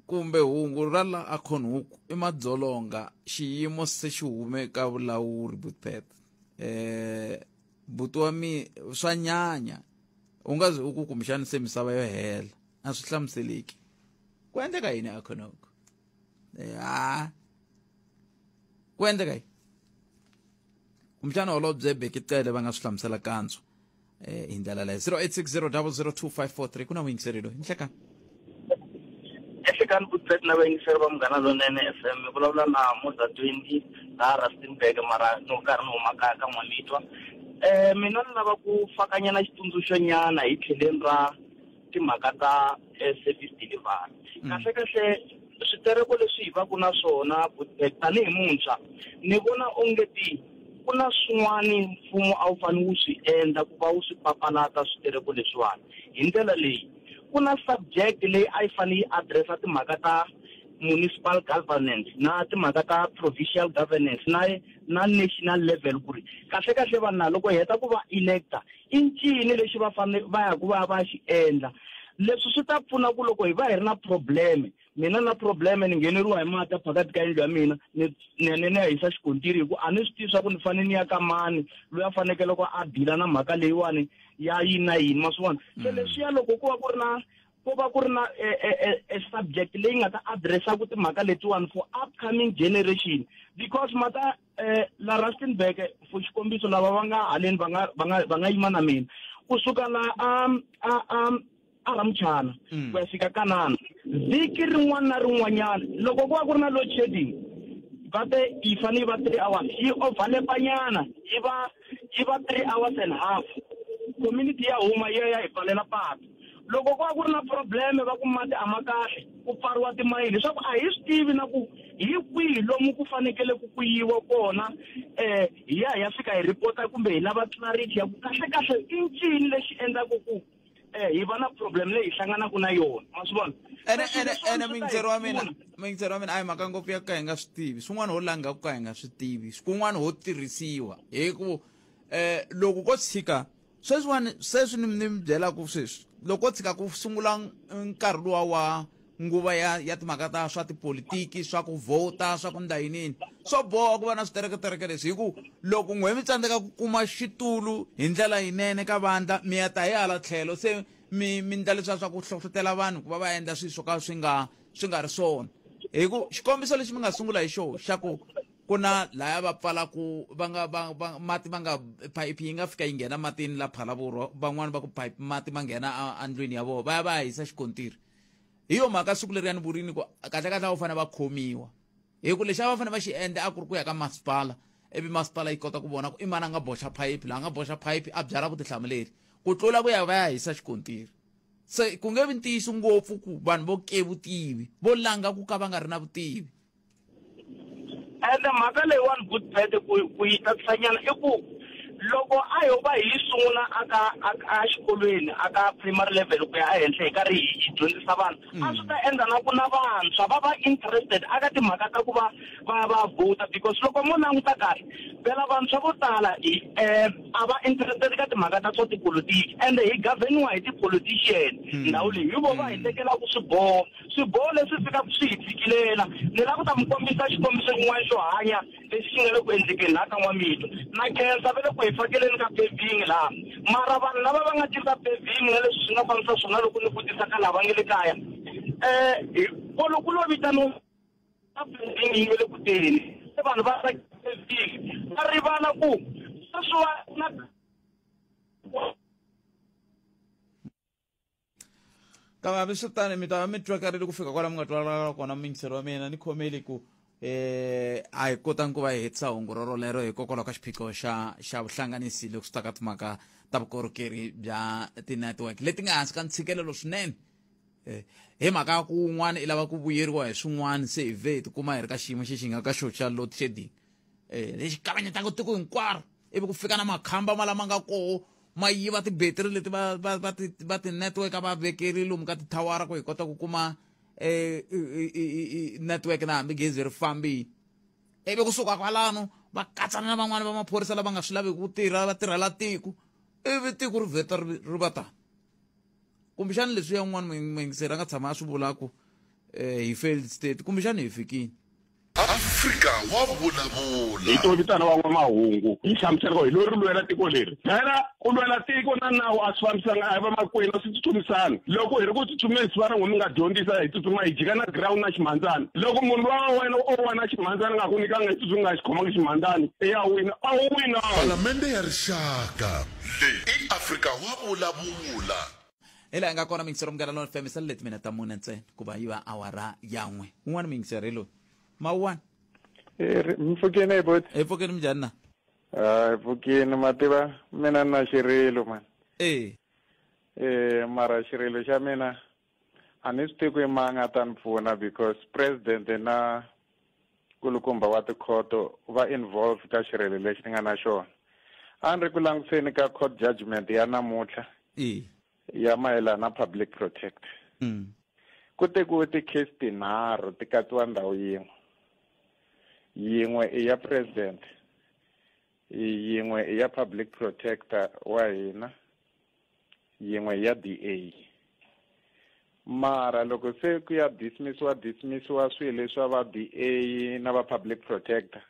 kumbe hungu ra la Acornhoek i madzolonga xiyimo se xi hume ka vulawuri Butpet buti wa mi swa nyanya u nga zi u ku kumbexani se misava yo hela a swi hlamuseleki ku endleka yini Acornhoek ya ku endleka yini kumbexana holobye Bheki Cele va nga swi hlamusela kantswa hi ndlela leyo 0860002543 ku na vuyingiseri loyi nhlekani ehlekani Butpet na vayingiseri va Munghana Lonene FM mi vulavula na Muza 20 laha Rustenburg mara ni karhi ni huma kaya ka N'wamitwa. Mina ni lava ku fakanyana xitsundzuxo nyana hi tlheleni ra timhaka ta service delivery. Kahle kahle switereko leswi hi vaku na swona Butpet tanihi muntshwa ni vona onge ti ku na swin'wani mfumo a wu fanele wu swi endla ku va wu swi papalata switereko leswiwani hi ndlela leyi ku na subject leyi a yi fanele yi addressa timhaka ta municipal governance na timhaka ta provincial governance na na national level ku ri kahle kahle vanhu na loko hi heta ku va electa i ncini lexi va fanele va ya ku va va xi endla leswi swi ta pfuna ku loko hi va hi ri na problem mina na problem ni ngheneriwa hi mati phakathi ka yindlu ya mina ni ni ni ya hisa xikontiri hi ku a ni swi tivi swa ku ni fanele ni ya ka mani loyi a fanekele ku a dila na mhaka leyiwani ya yini na yini ma swi vona se leswiya loko ku va ku ri na ku va ku ri na e subject leyi nga ta addressa ku timhaka letiwani for upcoming generation because mata la Rustenburg for xikombiso lava va nga haleni va nga va nga va nga yima na mina kusuka la a Ramchana ku ya fika Kanana vhiki rin'wana na rin'wanyana loko ku va ku ri na load shedding va te yi fanele yi va 3 hours yi overlap nyana yi va yi va 3 hours and half community ya huma yi ya yi pfalela patu loko ku va ku ri na problem va ku mati a ma kahle ku pfariwa timayini leswaku a hi swi tivi na ku hi kwihi lomu ku fanekele ku ku yiwa kona hi ya hi ya fika hi report-a kumbe hi lava clarity ya ku kahle kahle i ncini lexi endlaku ku hi va na problem leyi hi hlanganaka na yona ma swi vona ene muyingiseri wa mina muyingiseri wa mina a hi mhaka ngopfu ya ku ka hi nga swi tivi swin'wana ho langa ku ka hi nga swi tivi kun'wana ho tirhisiwa hi ku loko ko tshika sweswiwani sweswi ni mi byelaka sweswi loko ko tshika ku sungula nkarhi luwa wa nguva ya ya timhaka ta swa tipolitiki swa ku vhota swa ku ndla yinini swo boha ku va na switereketereke leswi hi ku loko n'we mi tsandzeka ku kuma xitulu hi ndlela yinene ka vandla mi ya ta hi hala tlhelo se mi mi ndla leswiya swa ku hlohlotela vanhu ku va va endla swilo swo ka swi nga swi nga ri swona hi ku xikombiso lexi mi nga sungula hi xona xa ku ku na laya va pfalaku va nga va, va mati ma nga phayiphi yi nga fika yi nghena matini la Phalaborwa van'wani va ku phayiphi mati ma nghena endlwini ya vona va ya va ya hisa xikontiri hi yo mhaka siku leriya ni vurini ku kahlekahle a wu fanele va khomiwa hi ku lexi a va fanele va xi endla a ku ri ku ya ka masipala ivi masipala yi kota ku vona ku i mani a nga boxa phayiphi laha a nga boxa phayiphi a byala vutihlamuleri ku tlula ku ya va ya hisa xikontiri se ku nge vi ntiyiso ngopfu ku vanhu vo ke vutivi vo langa ku ka va nga ri na vutivi. Ende mhaka leyiwani good bad ku ku yi tatisa nyana i ku loko a yo va hi yi sungula aka a xikolweni aka primary level ku ya ehenhla hi karhi hi dyondzisa vanhu a swi ta endla na ku na vantshwa va va interested aka timhaka ta ku va va va vhota because loko mo languta kahle phela vantshwa vo tala hi a va interested ka timhaka ta swa tipolotiki ende hi govern-iwa hi ti-politician ndhawu leyi hi vo va hi tekelaka swiboho Swiboho leswi fikaka swi hi tshikilela. Ni lava ku ta mi kombisa xikombiso xin'wana xo hanya lexi xi nga le ku endlekeni laha ka N'wamitwa. Na khensa va le ku hi fakeleni ka paving laha. Mara vanhu lava va nga tisa paving na leswi swi nga fambisa swona loko ni vutisa ka lava nga le kaya, um ku lo vitaniwa paving yi nga le ku teni. Se vanhu va paving va rivala ku sweswiwa na Kambe hambi swi tani mi ta va mi twakarile ku fika kwala mi nga twalaka kona muyingiseri wa mina ni khomeli ku eh a hi kotangi ku va hi hetisa hungu rorolero hikokwalaho ka xiphiqo xa xa vuhlanganisi loko swi ta ka timhaka ta vukorhokeri bya ti-network leti nga hansi ka ntshikelelo swinene. Eh hi mhaka ya ku wun'wana i lava ku vuyeriwa hi swin'wana se hi vhe hi tikuma hi ri ka xiyimo xexi hi nga ka xo xa load shedding. Eh lexi kavanyetaka tiko hinkwaro ivi ku fika na makhamba ma lama nga koho ma yiva tibetiri leti va va va ti va ti-network a va vekeri lomu ka tithawara ku hi kota ku kuma eh, network na hambi gezi ri fambile ivi kusuka kwalano va katsana na van'wani va maphorisa lava nga swi laveki ku tirha va tirhela tiko ivi tiko ri vheta ri va tani kumbexani leswi ya un'wana muyingiseri a nga tshama a swi vula ku um hi failed state kumbexani hi fikini. Afrika wa vulavula. Hi to vitana van'wamahungu hi hlamusela ku hi lo ri lwela tiko leri. Phela ku lwela tiko na nawu a swi fambisani, a hi vamakwenu, a swi tsutsumisani. Loko hi ri ku tsutsumeni siva ra n'wina mi nga dyondzisa hi tsutsuma hi jika na ground na ximhandzani. Loko munhu luwa wa wena o wa na ximhandzani a nga ku nyikanga hi tsutsumi nga xi khomangi ximhandzani i ya wina, a wu winanga. Palamende ya Rixaka. Leyi i Afrika wa vulavula. Hi laha hi nga kona muyingiseri wa Munghana Lonene FM sale leti mina ta mune ntsena ku va yi va awara ya n'we. Un'wana muyingiseri hi loyi. Mawuwani. Mi pfukeni hi boti. Hi pfukeni minjhani na? Hi pfukeni ma tiva mina na xirilo mani. Eh. Eh mara xirilo xa mina a ni swi tivi ku i mani a ta ni pfuna because president na kulukumba wa tikhoto va involved ka xirilo lexi ni nga na xona. A ni ri ku langutiseni ka court judgment ya namuntlha. Eh. Ya mayelana na public protector. Ku tekiwe ti-case tinharhu ti katsiwa ndhawu yin'we. Yin'we i ya president, yin'we i ya public protector wa hina, yin'we i ya DA. Mara loko se ku ya dismissiwa dismissiwa swilo leswa va DA na va public protector,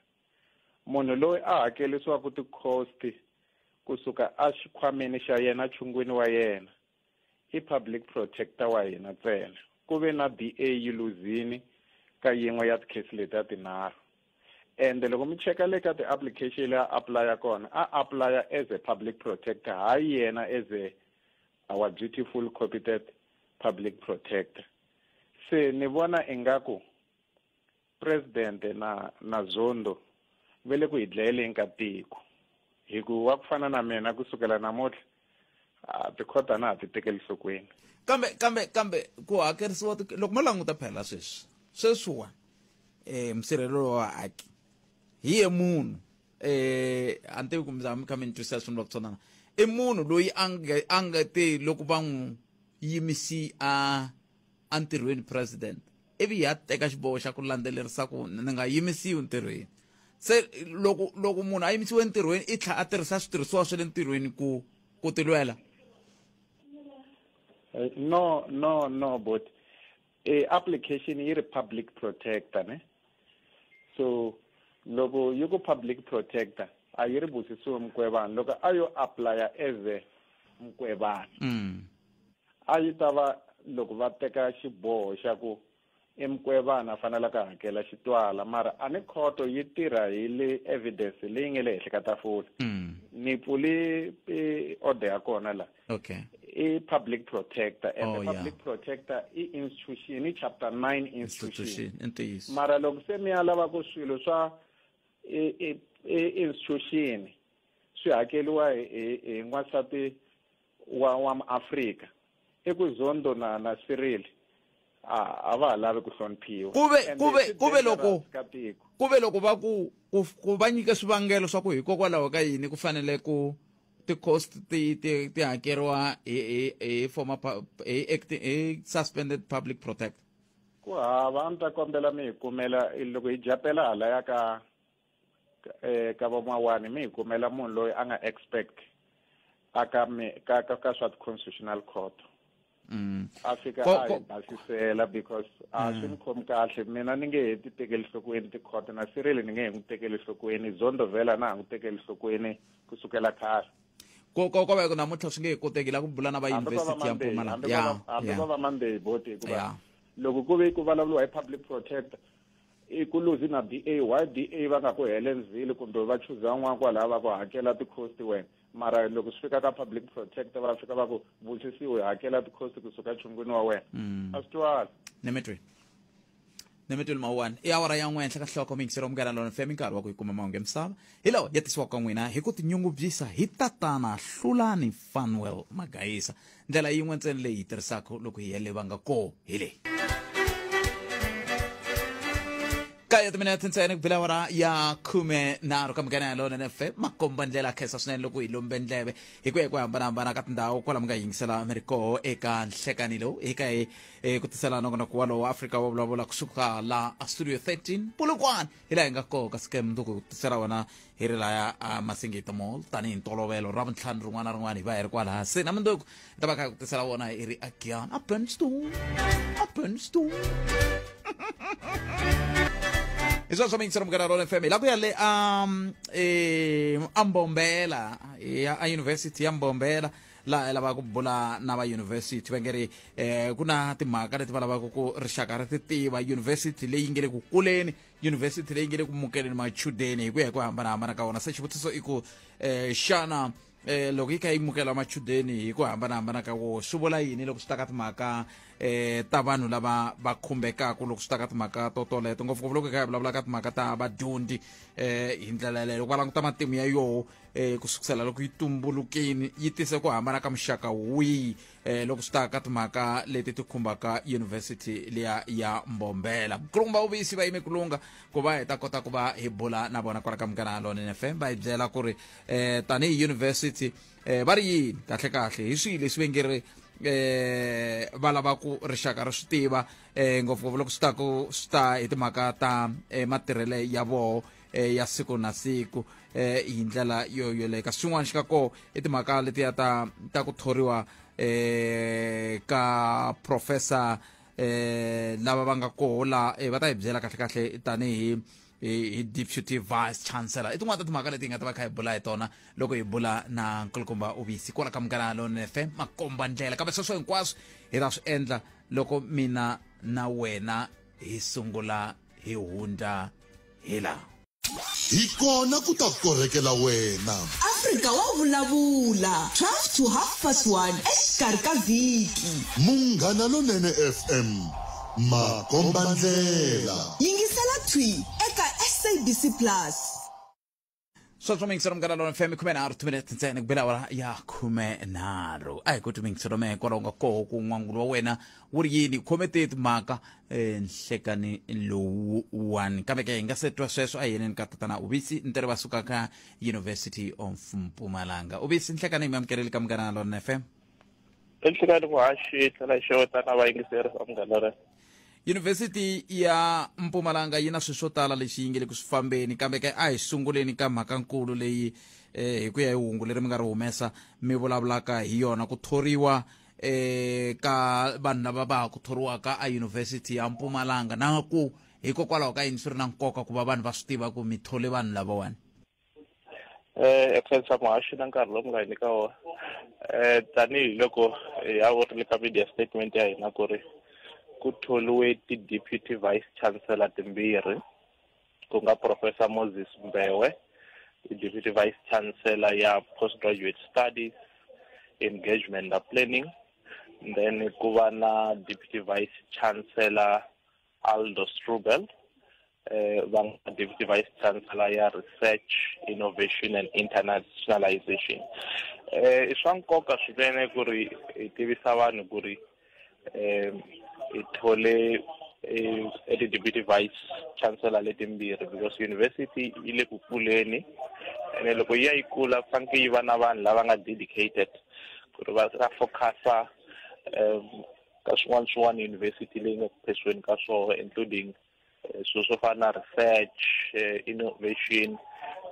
munhu loyi a hakelisiwaka ti-cost kusuka exikhwameni xa yena chungwini wa yena i public protector wa hina ntsena. Ku ve na DA yi luzini ka yin'we ya ti-case letiya tinharhu. Ende loko mi cheka le ka ti-application leyi a apply-a kona, a apply-a as a public protector, hayi yena as a our dutiful competent public protector. Se ni vona ingaku president na na Zondo ve le ku hi dlayeleni ka tiko. Hi ku wa ku fana na mina kusukela namuntlha a tikhoto a na ha ti tekeli nhlokweni. Kambe kambe kambe ku hakerisiwa loko mo languta phela sweswi sweswiwa eh musirhelelo wa vaaki hi ye munhu eh a ni tivi ku mi kha mi ni twisisa swilo ku tsonana i munhu loyi a nga a nga te loko va n'wi yimisi a entirhweni president ivi ya teka xiboho xa ku landzelerisa ku ni nga yimisiwi ntirhweni se loko loko munhu a yimisiwe entirhweni i tlhela a tirhisa switirhisiwa swa le ntirhweni ku ku tilwela no no no but E application yi ri public protector ne so loko yi ku public protector a yi ri Busisiwe Mkhwebane loko a yo applya as a Mkhwebane a yi ta va loko va teka xiboho xa ku i Mkhwebane a faneleke a hakela xitwala mara a ni khoto yi tirha hi le evidence leyi nge le henhla ka tafula ni pfuli order ya kona la i public protector and the public protector i institution i chapter 9 institution mara loko se mi ya lava ku swilo swa i institution swi hakeliwa hi n'wansati wa muAfrika i ku Zondo na Cyril a va ha lavi ku hloniphiwa. Kuve loko va ku va nyike swivangelo swa ku hikokwalaho ka yini ku fanele ku ti-cost ti hakeriwa hi former hi acting hi suspended public protector. Ku hava, a ni ta kombela mi hi kumela loko hi japela halaya ka ka van'wawani mi hi kumela munhu loyi a nga expect aka ka ka swa constitutional court. A fika a hi basisela because a swi ni khomi kahle mina ni nge he ti tekeli nhlokweni ti-court na Cyril ni nge he n'wi tekeli nhlokweni Zondo vhela na ha n'wi tekeli nhlokweni kusukela khale. Ko ko va ku namuntlha swi nge he koteki la ku bula na va university ya Mpumalanga. Hambi ko va Mambeyi boti hikuva loko ku ve ku vulavuriwa hi public protector i ku luzi na DA why DA va nga ku Helensville kumbe va chuza n'wana kwalaya va ku hakela ti-cost wena mara loko swi fika ka public protector va fika va ku Busisiwe hakela ti-cost kusuka chungwini wa wena a swi twali. Nemetweni mawani i awara ya n'we henhla ka nhloko miyingiselo Munghana Lona FM nkarhi wa ku yi kuma mahungu ya misava hi lawa ya tisiwaka ka n'wina hi ku tinyungubyisa hi tatana Hlulani Fanuel Magayisa ndlela yin'we ntsena leyi hi tirhisaka loko hi ya le va nga koho hi leyi ka ya timinete ntsena ku bela awara ya 13 ka Munghana Lona FM makomba ndlela khensa swinene loko hi lombe ndleve hi ku ya hi ku hambanahambana ka tindhawu kwala mi nga yingisela mi ri koho eka nhlekani lowu hi ka hi ku tisela nongonoko walowo Afrika wa vulavula kusuka la a studio 13 Polokwane hi laha hi nga koho kasi ke mundzuku hi ku tisela wona hi ri laya a Masingita Mall tanihi ntolovelo ra vuntlhanu rin'wana na rin'wana hi va hi ri kwalaha se na mundzuku hi ta va kha hi ku tisela wona hi ri again a Burnstone a Burnstone hi swona swa miyingiselo Munghana Lona FM hi la ku ya le a Mbombela ya a university ya Mbombela laha hi lavaka ku bula na va university va nge ri ku na timhaka leti va lavaka ku rixaka ri ti tiva university leyi nge le ku kuleni university leyi nge le ku mukeleni machudeni hi ku ya hi ku hambanahambana ka wona se xivutiso i ku xana loko yi kha yi mukela machudeni hi ku hambanahambana ka wo swi vula yini loko swi ta ka timhaka ta vanhu lava va khumbekaka loko swi ta ka timhaka to toleto ngopfungopfu loko hi kha hi vulavula ka timhaka ta vadyondzi hi ndlela yaleyo loko va languta matimu ya yoho ku sukusela loko yi tumbulukini yi tise ku hambana ka muxaka wihi loko swi ta ka timhaka leti ti khumbaka university liya ya Mbombela kulumba uvisi va yime kulunga ku va hi ta kota ku va hi bula na vona kwala ka Munghana Lonene FM va hi byela ku ri tanihi university va ri yini kahle kahle hi swihi leswi va nge ri va lava ku rixaka ri swi tiva ngopfungopfu loko swi ta ku swi ta hi timhaka ta matirhele ya voho ya siku na siku hi ndlela yo yoleyo kasi xin'wana xi nga koho i timhaka letiya ta ku thoriwa ka professor lava va nga koho la va ta hi byela kahle kahle tanihi hi deputy vice chancellor i tin'wana ta timhaka leti hi nga ta va kha hi bula hi tona loko hi bula na nkulukumba Ubisi kwala ka Munghana Lonene FM makomba ndlela kambe sweswo hinkwaswo hi ta swi endla loko mina na wena hi sungula hi hundza hi laha Hi kona ku ta korhekela wena. Afrika wa vulavula 12 to half past 1 exikarhi ka vhiki. Munghana Lonene FM, makombandlela. Yingisela thwi eka SABC Plus. Sweswo miyingiselo Munghana Lonene FM 13 timinete ntsena ku bela awara ya 13 a hi ku timiyingiselo mehe kwalaho nga koho ku n'wangulo wa wena wu ri yini khome te timhaka nhlekani lowuwani kambe ke hi nga se twa sweswo a hi yeneni ka tatana Ubisi ntirho va suka ka University of Mpumalanga Ubisi nhlekani hi mi amukeleli ka Munghana Lonene FM. Enhlekani muhaxi tlhela xeweta na vayingiseri va Munghana Lonene. University ya Mpumalanga yi na swilo swo tala lexi yi nge le ku swi fambeni kambe ke a hi sunguleni ka mhaka-nkulu leyi hi ku ya hi hungu leri mi nga ri humesa mi vulavulaka hi yona ku thoriwa ka vanhu lava va ha ku thoriwaka a University ya Mpumalanga, na ku hikokwalaho ka yini swi ri na nkoka ku va vanhu va swi tiva ku mi thole vanhu lavawani? Khensa muhaxi na nkarhi lowu mi nga hi nyika wona. Tanihiloko ya vurile ka media statement ya hina ku ri ku tholiwe ti-deputy vice chancellor timbirhi, ku nga Professor Moses Mbewe, i deputy vice chancellor ya postgraduate studies, engagement na planning, then ku va na deputy vice chancellor Aldo Strubel, va nga deputy vice chancellor ya research, innovation and internationalization. I swa nkoka swinene ku ri hi tivisa vanhu ku ri hi thole ti-deputy vice chancellor letimbirhi because university yi le ku kuleni, ene loko yi ya yi kula, ku fanekele yi va na vanhu lava nga dedicated ku ri va ta focusa ka swin'wana swin'wana university leyi nga ku phesiweni ka swona, including swilo swo fana na research, innovation,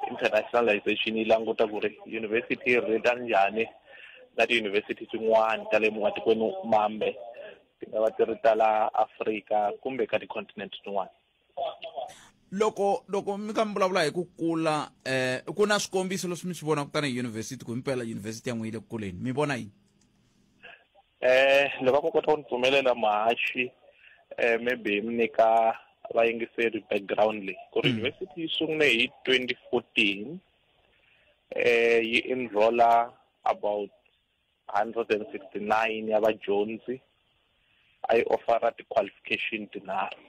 internationalization. Yi languta ku ri university yi relate njhani na ti-university tin'wani ta le matikweni mambe, ti nga va ti ri ta la Afrika kumbe ka ti-continent tin'wana. Loko mi kha mi vulavula hi ku kula, ku na swikombiso leswi mi swi vonaka tanihi university ku himpela university ya n'wi yi le ku kuleni, mi vona yini? Loko va kota ku ni pfumelela, muhaxi, maybe mi nyika vayingiseri background leyi ku ri university yi sungule hi 2014, yi enrolla about 169 ya vadyondzi, a yi offera ti-qualification tinharhu.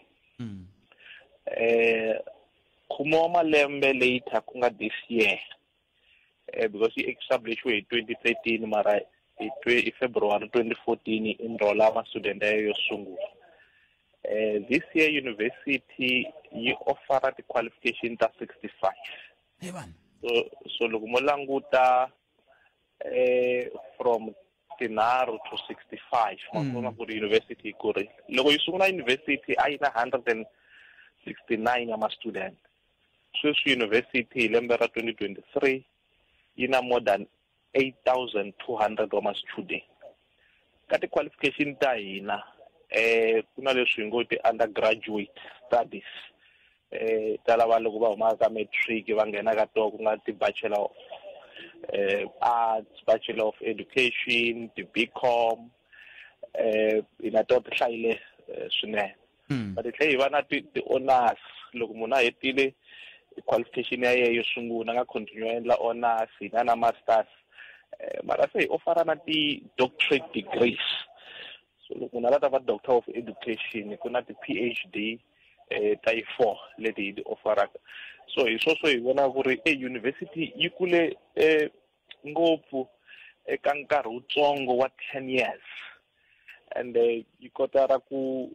10 wa malembe later, ku nga this year, because yi establishiwe hi 2013, mara hi February 2014 yi enrolla ma-student ya yo sungula. This year university yi offera ti-qualification ta 65. Hey vanhu. So loko mo languta from tinharhu to 65, ma vona ku ri university yi kurile. Loko yi sungula, university a yi na 169 ya ma-student. Sweswi university hi lembe ra 2023 yi na more than 8200 wa ma-student. Ka ti-qualification ta hina, ku na leswi hi ngo ti-undergraduate studies, ta lava loko va humaka ka matric va nghena ka toho, ku nga ti-bachelor of arts, bachelor of education, ti-BCom, hi na toho ti hlayile swinene. But hi tlhela hi va na ti-honors. Loko munhu a hetile qualification ya yena yo sungula, a nga continue a endla honors, hi na na masters, mara se hi offera na ti-doctorate degrees. So loko munhu a la ta va doctor of education, ku na ti-PhD ta yi four leti hi ti offeraka. So hi sweswo hi vona ku ri e university yi kule ngopfu eka nkarhi wutsongo wa 10 years, and yi kota ra ku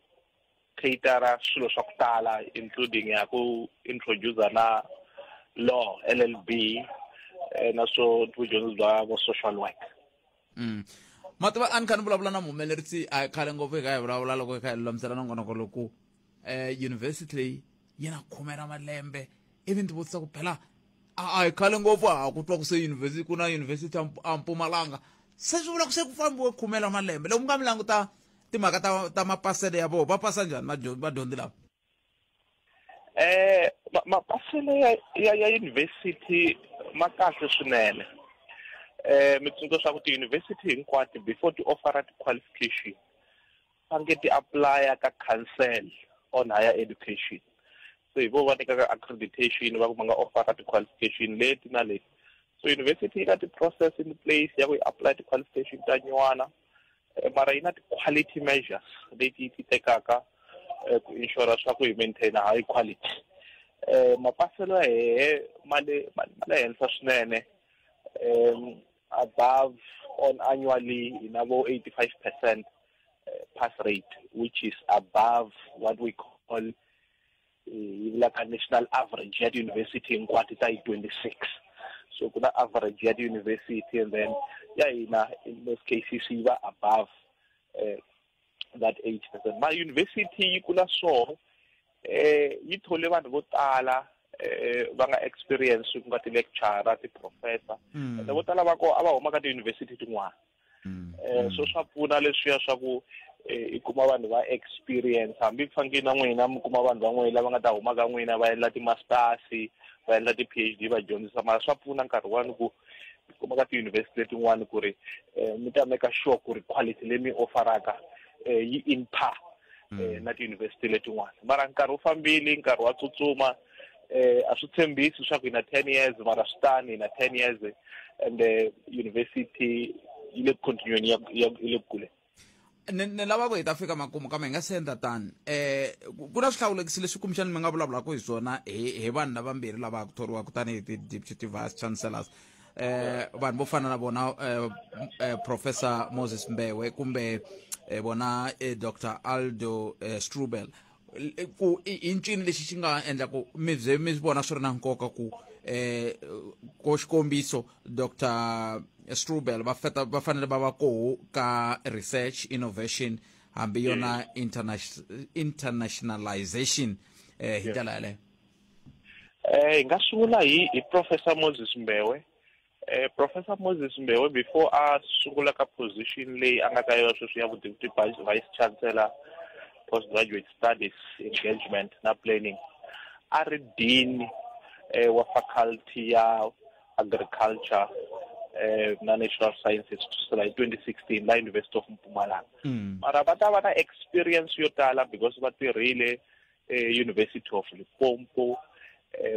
catera swilo swa ku tala, including ya ku introduce na law, LLB, na swo vudyondzi bya vo social work. Mativa a ni kha ni vulavula na muhumelerisi a khale ngopfu, hi kha hi vulavula loko hi kha hi lulamisela nongonoko loku university leyi yi na 10 ra malembe, ivi ni ti vutisa ku phela a hi khale ngopfu a ku twa ku se university, ku na university a Mpumalanga, se swi vula ku se ku fambiwe 10 ra malembe. Loko mi nga mi languta timhaka ta mapasele ya vona, va pasa njhani vadyondzi lava? Mapasele ya university ma kahle swinene. Mi tsundzuka swa ku ti-university hinkwato, before ti offera ti-qualification, faneke ti apply ka Council on Higher Education. So hi vo va nyikaka accreditation va ku va nga offera ti-qualification leti na leti. So university yi na ti-process in place ya ku yi apply ti-qualification ta nyuwana, mara yi na ti-quality measures leti yi ti tekaka ku ensure swa ku hi maintain high quality. Mapaselo ya hehe ma le henhla swinene, above on annually hi na vo 85% pass rate, which is above what we call, yi vulaka national average ya ti-university hinkwato ta yi 26. So ku na average ya ti-university, and then ya hina in most cases yi va above that 80%. Ma university yi kula, so yi thole vanhu vo tala va nga experience, ku nga ti-lecturer, ti-professor, ende vo tala va ko a va huma ka ti-university tin'wana. So swa pfuna leswiya swa ku i kuma vanhu va experience, hambi ku fanekele na n'wina mi kuma vanhu va n'wina lava nga ta huma ka n'wina va endla ti-masters, va endla ti-PhD, va dyondzisa. Mara swa pfuna nkarhi wun'wani ku kuma ka tiyunivhesiti letin'wani ku ri mi ta make sure ku ri quality leyi mi offeraka yi in par na tiyunivhesiti letin'wana. Mara nkarhi wu fambile, nkarhi wa tsutsuma. A swi tshembisi swa ku hi na 10 years, mara swi tani hi na 10 years and university yi le ku continueni ya yi le ku kuleni. Ni lava ku hi ta fika makumu, kambe hi nga se endla tani, ku na swihlawulekisi leswi kumbexani mi nga vulavulaka hi swona hi vanhu lavambirhi lava ku thoriwaka tanihi ti-deputy vice chancellors, vanhu vo fana na vona Professor Moses Mbewe kumbe vona Dr Aldo Strubel, ku i ncini lexi xi nga endla ku mi bye mi vona swi ri na nkoka ku ko xikombiso Dr Strubel va feta va fanele va va koho ka research, innovation, hambi yona internationalization hi ndlela yaleyo? Hi nga sungula hi Professor Moses Mbewe. Professor Moses Mbewe, before a sungula ka position leyi a nga ka yona sweswi ya deputy vice chancellor, postgraduate studies, engagement na planning, a ri dean wa faculty ya agriculture na natural sciences kusukela hi 2016 la University of Mpumalanga. Mara va ta va na experience yo tala because va tirhile University of Limpopo,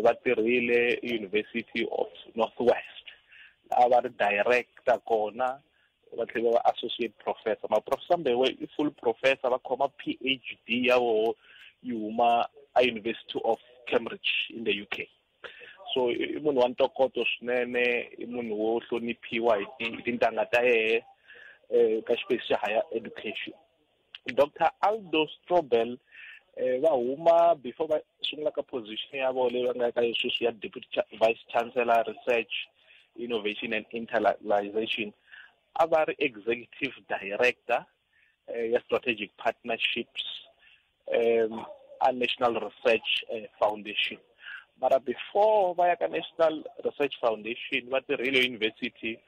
va tirhile University of Northwest, a va ri director kona, va tlhela va associate professor. Ma Professor Mbewe i full professor, va khoma PhD ya voho yi huma a University of Cambridge in the UK. So i munhu wa ntokoto swinene, i munhu wo hloniphiwa hi tintangha ta yehe ka xipesi xa higher education. Dr Aldo Strobel, va huma before va sungula ka position ya vona leyi va nga ka sweswi ya deputy vice chancellor, research, innovation and internalization, a va ri executive director ya strategic partnerships a National Research Foundation. Mara before va ya ka National Research Foundation, va tirhile University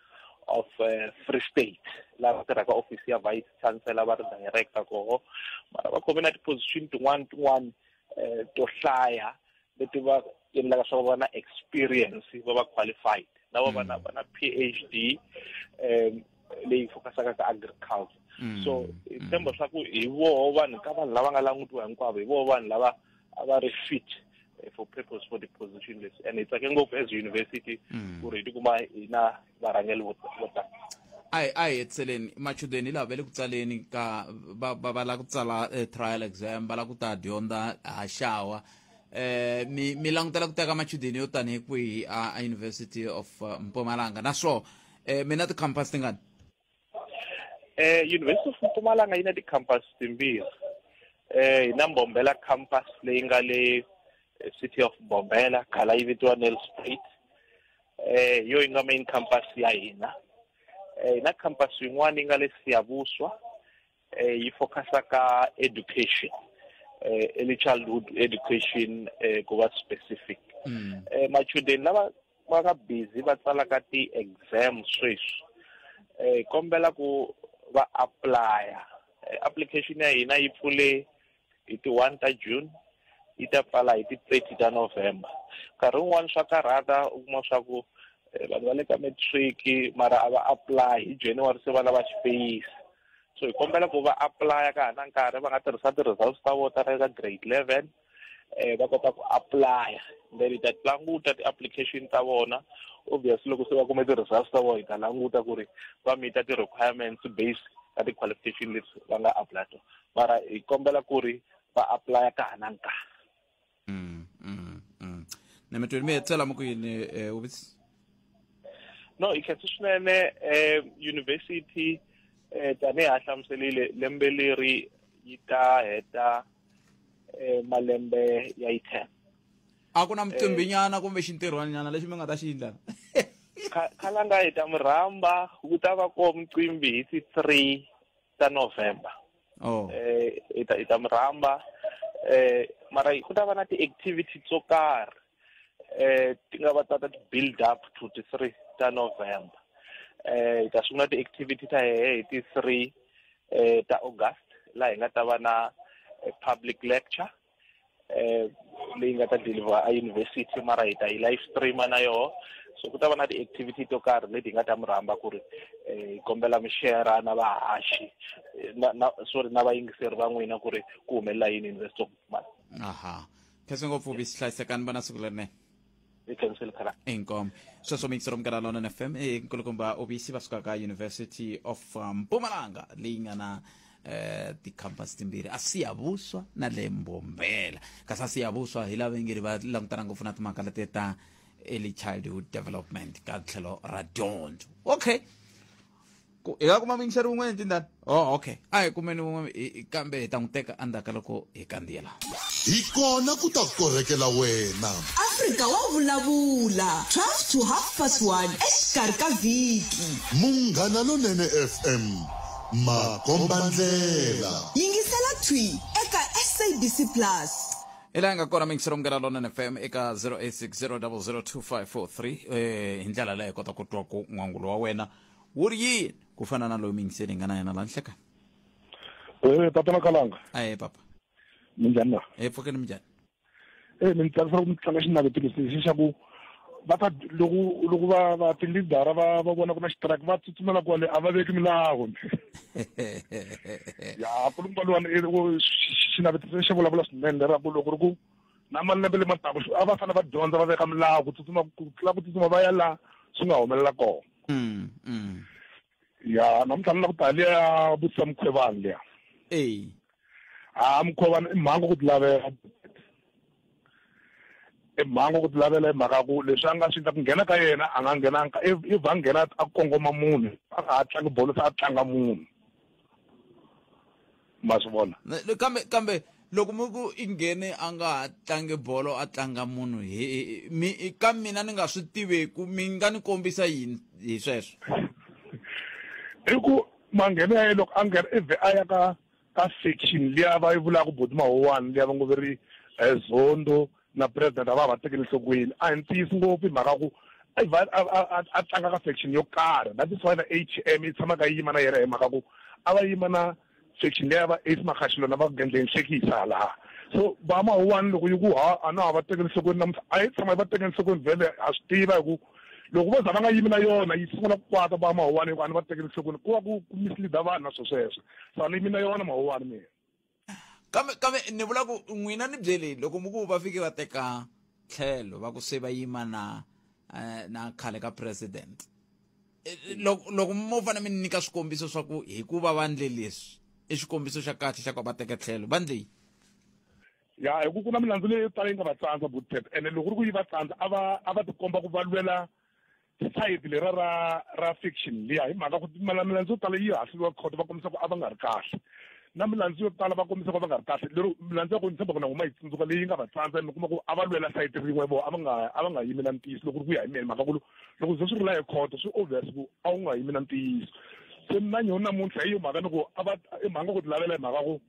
of Free State, laha va tirhaka office ya vice chancellor, va ri director koho. Mara va khome na ti-position tin'wana to hlaya leti va endlaka swa va na experience, va va qualified na va na PhD leyi focusaka ka agriculture. So hi tshemba swa ku hi voho vanhu ka vanhu lava nga langutiwa hinkwavo, hi voho vanhu lava a va ri fit for purpose for the position leswi, and hi tsake ngopfu as university ku ri hi tikuma hi na varhangeri vo tala. A hi hetiseleni. Machudeni lava va le ku tsaleni ka va lava ku tsala trial exam, va lava ku ta dyondza haxawa, mi langutela ku teka machudeni yo tanihi kwihi a University of Mpumalanga, naswo mi na ti-campus tingani? University of Mpumalanga yi na ti-campus timbirhi. Hi na Mbombela campus leyi nga le City of Mbombela, khala yi vitiwa Nelspruit. Yo yi nga main campus ya hina. Hi na campus yin'wana yi nga le Siyabuswa, yi focusa ka education, early childhood education ku va specific. Machudeni lava va nga busy va tsalaka ti-exam sweswi, kombela ku va applya. Application ya hina yi pfule hi ti-1 ta June, yi ta pfala hi ti-30 ta November. Nkarhi wun'wani swa karhata, u kuma swa ku vanhu va le ka matric mara a va apply hi January, se va lava xipeyisi. So hi kombela ku va applya ka ha na nkarhi, va nga tirhisa ti-results ta vona ta ka grade 11, va kota ku applya, then hi ta languta ti-application ta vona. Obviously loko se va kume ti-results ta vona, hi ta languta ku ri va meeta ti-requirements based ka ti-qualification leti va nga apply tona. Mara hi kombela ku ri va applya ka ha na nkarhi. Ni mi twini, mi hetisela mi ku yini, uvisi? No, hi khensa swinene. University, tanihi ha hlamuselile, lembe leri yi ta heta malembe ya yi 10. A ku na micimbinyana kumbe xintirhwanyana lexi mi nga ta xi endla? Khalanga, hi ta mi rhamba, ku ta va ko micimbi hi ti 3 ta November. Hi ta mi rhamba, mara ku ta va na ti-activity to karhi ti nga va ta ti build up to ti 3 ta November. Hi ta sungula ti-activity ta hehe hi ti-3 ta August, laha hi nga ta va na public lecture leyi nga ta deliver a university, mara hi ta yi live streamer na yoho. So ku ta va na ti-activity to karhi leti hi nga ta mi rhamba ku ri hi kombela mi share na vahaxi na sorry, na vayingiseri va n'wina ku ri ku humelela yini University of Mpumalanga. Aha, khense ngopfu, visi, hlayisekani, va na siku lerinene. Hi khensile khala. Inkomu. Sweswo mixero Munghana Lonene FM, i nkulukumba Ubisi va suka ka University of Mpumalanga, leyi nga na ti-campus timbirhi, a Siyabuswa na le Mbombela. Kasi a Siyabuswa hi lava ngeri va langutana ngopfu na timhaka leti ta early childhood development ka tlhelo ra dyondzo. Okay, hi nga kuma muyingiseri wun'we tindani. Oh, okay, a hi kumeni wun'we, kambe hi ta n'wi teka endzhaku ka loko hi kandziyela. Hi kona ku ta korhekela wena. Afrika wa vulavula 12 to half past 1 exikarhi ka vhiki. Munghana Lonene FM, makombandlela. Yingisela thwi eka SABC Plus. Hi laha hi nga kona muyingiseri Munghana Lonene FM eka 0860002543. Hi ndlela leyi hi kota ku twa ku n'wangulo wa wena wu ri yini, ku fana na loyi muyingiseri hi nga na yena laha nhlekani. Tatana Kalanga. Ahe papa. Minjhani na? Hi pfukeni, minjhani? Mi ni tsakisa ku mi tlanga xinavetiso lexi xa ku va ta loko va ti-leader va vona ku na xitiraki, va tsutsumela kwale, a va veki milawu. Ya kulumba luwani, xinavetiso xi vulavula swinene leraku loko ri ku na malembe lema taka a va fanele va dyondza, va veka milawu ku tsutsuma, ku tlula ku tsutsuma va ya laha swi nga humelela kona. Ya namuntlha ni la ku ta liya ya vutisa Mukhwevani liya. Ha Mukhwevani, i mhangu ku tilavela, i mhangu ku tilavela, hi mhaka ku leswi a nga swi endla ku nghena ka yena, a nga nghenanga, i va nghena a kongoma munhu, a nga ha tlangi bolo, se a tlanga munhu, ma swi vona. Kambe loko mi ku i nghene a nga ha tlangi bolo, a tlanga munhu, hi mi ka mina ni nga swi tiveku, mi nga ni kombisa yini hi sweswo? I ku mangheno ya yena, loko a nghena i vhe a ya ka section liya va yi vulaka boti Mahowani, liya va ngo ve ri Zondo na president a va tekeli enhlokweni. A hi ntiyiso ngopfu, hi mhaka ku i va a tlanga ka section yo karhi. That is why na ATM yi tshamaka yi yima na yena, hi mhaka ku a va yima na section leya va Ace Magashule na va gendleni hlekisa laha. So va Mahowani loko yi ku ha a na ha va tekeli enhlokweni namuntlha, a yi tshama yi va tekeli enhlokweni vhele, ha swi tiva, hi ku loko vo za va nga yimi na yona, yi sungula ku kwata va Mahowani hi ku a ni va tekeli enhlokweni, ku va ku mislead vanhu na swo sweswo. So a ni yimi na yona Mahowani mina. Kambe ni vula ku n'wina ni byeli, loko mi ku va fike va teka tlhelo, va ku se va yima na khale ka president, loko mo fanele mi nyika swikombiso swa ku hikuva va ndle leswi i xikombiso xa kahle xa ku va teka tlhelo, va ndle yini? Ya, hi ku ku na milandzu leyo tala yi nga va tsandza Bootpep, ene loko ri ku yi va tsandza, a va tikomba ku va lwela sayiti lera ra fiction liya, hi mhaka ku milandzu yo tala yi hahluriwa khoto, va kombisa ku a va nga ri kahle na milandzu yo tala, va kombisa ku va nga ri kahle, lero milandzu ya ku ni tshemba ku na n'wina yi tsundzuka leyi nga va tsandza, mi kuma ku a va lwela sayiti rin'we, vo a va nga yimi na ntiyiso. Loko ri ku ya hi mina, mhaka ku loko ze swi ri la hi khoto, swi obvious ku a wu nga yimi na ntiyiso. Se mina nyo namuntlha hi yo mhaka ni ku a va i mhaka ku tilavela, hi mhaka ku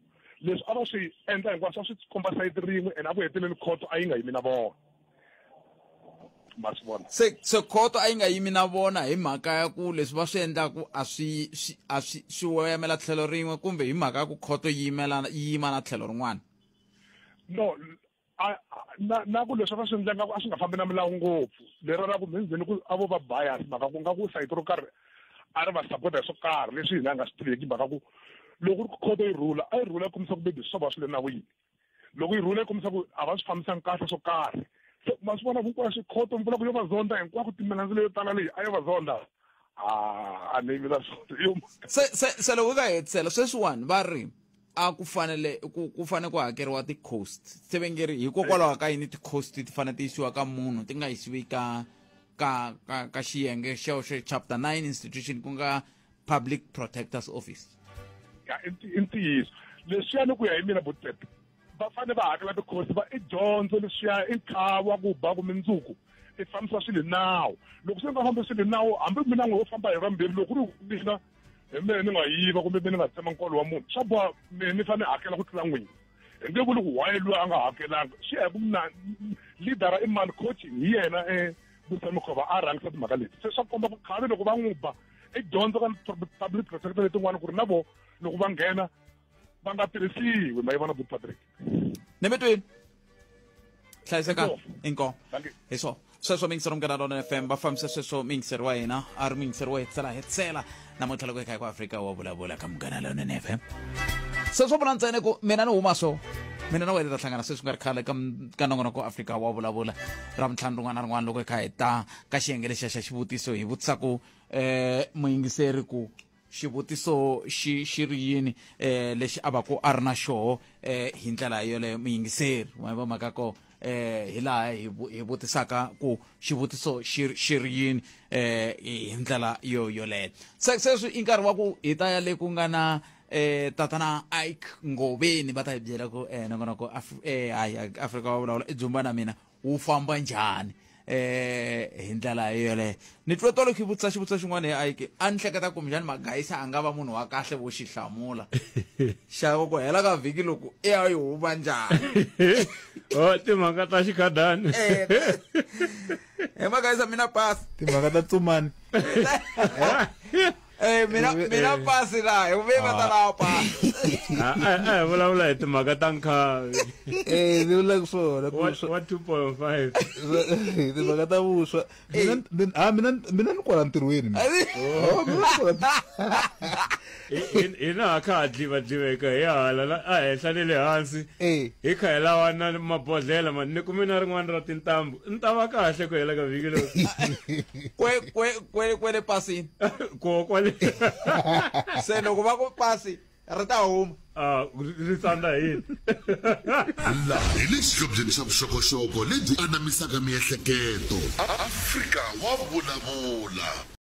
leswi a va swi endla hinkwaswo a swi komba sayiti rin'we, ene a ku heteleli khoto a yi nga yimi na vona, ma swi vona. Se khoto a yi nga yimi na vona hi mhaka ya ku leswi va swi endlaku a swi swi a swi swi voyamela tlhelo rin'we, kumbe hi mhaka ya ku khoto yi yimela yi yima na tlhelo rin'wana? No, na ku leswi va swi endlanga a swi nga fambi na milawu ngopfu, lero ra ku mindzeni ku a vo va bias, mhaka ku nga ku sayiti ro karhi a ri va sapota hi swo karhi leswi hina hi nga swi tiveki, mhaka ku loko ri khoto yi rhula, a yi rhula yi kombisa ku maybe swo va swi le nawini, loko yi rhula yi kombisa ku a va swi fambisanga kahle swo karhi. Se ma swi vona hinkwaswo, khoto mi vula ku yo va zonda hinkwako, timilandzu leyo tala leyi a yo va zonda, a ni yimi na swona yo. Se loko ka hetisela sweswiwani va ri a ku fanele ku fanele ku hakeriwa ti-cost, se va nge ri hikokwalaho ka yini ti-cost ti fanele ti yisiwa ka munhu, ti nga yisiwi ka xiyenge xo chapter 9 institution, ku nga Public Protectors Office? Ya, i ntiyiso leswiyani. Ku ya hi mina, Botep, va fanele va hakela ti-cost va i dyondzo leswiya, i nkhavu wa ku ba ku mindzuku i fambisa swilo hi nawu. Loko swi nga fambi swilo hi nawu, hambi mina n'we wo famba hi vambirhi, loko ku ri mina hi mina ni nga yiva kumbe mina ni nga tsema nkolo wa munhu, swa boha mina ni fanele hakela ku tlula n'wina. Hi nge vuli ku why loyi a nga hakelanga, swi ya hi ku mina leadera i mani, coaching hi yena Busa Mikgova a rhangisa timhaka leti. Se swa komba ku khale loko va n'wi ba i dyondzo ka public protector letin'wana ku ri na vo loko va nghena va nga tirhisiwi ma yi vona but Patrick ni mi twini hlayiseka inkomu hi swona sweswo miyingiseri Munghana Lonene FM va fambisa sweswo miyingiseri wa hina a ri miyingiseri wo hetisela hetisela namuntlha loko hi kha hi ku Afrika wa vulavula ka Munghana Lonene FM se swo vula ntsena ku mina ni huma so mina na wena ta hlangana sweswi nga ri khale ka ka nongonoko Afrika wa vulavula ra vutlhanu rin'wana na rin'wana loko hi kha hi ta ka xiyenge lexiya xa xivutiso hi vutisa ku um muyingiseri ku xivutiso xi xi ri yini eh lexi a va ku a ri na xoho eh hi ndlela yoleyo muyingiseri wa va mhaka ko eh hi laha hi hi vutisaka ku xivutiso xi xi ri yini eh hi ndlela yo yoleyo se sweswi i nkarhi wa ku hi ta ya le ku nga na eh tatana Ike Ngoveni va ta hi byela ku eh nongonoko eh hayi Afrika wa vulavula i dzumba na mina wu famba njhani eh hi ndlela yoleyo ni twe tolo khi vutisa xivutiso xin'wana hi Ike a ni hleketa ku njhani Magayisa a nga va munhu wa kahle wo xi hlamula xa ku hela ka vhiki loko i ya yi huma njhani o timhaka ta xikhadani he Magayisa mina pasi timhaka ta tsumani Eh, mina mina pasi la hi ve va ta lava pasi a a hi vulavula hi timhaka ta nkhavi eh ni vula swona ku wa 2.5 timhaka ta vuswa mina a mina mina ni kwala ntirhweni mina oh mina ni kwala hina ha kha ha dliva dliveka hi hala a henhla ni le hansi hi kha hi lava na mabodhlela mani ni kume na rin'wana ra tintambu ni ta va kahle ku hela ka vhiki lowu kwe kwe kwe kwele pasini ko kwale se loko va ku pasi ri ta huma ah ri tsandza hi yini la hi le xihlobyeni xa vuxokoxoko lebyi anamisaka miehleketo afrika wa vulavula.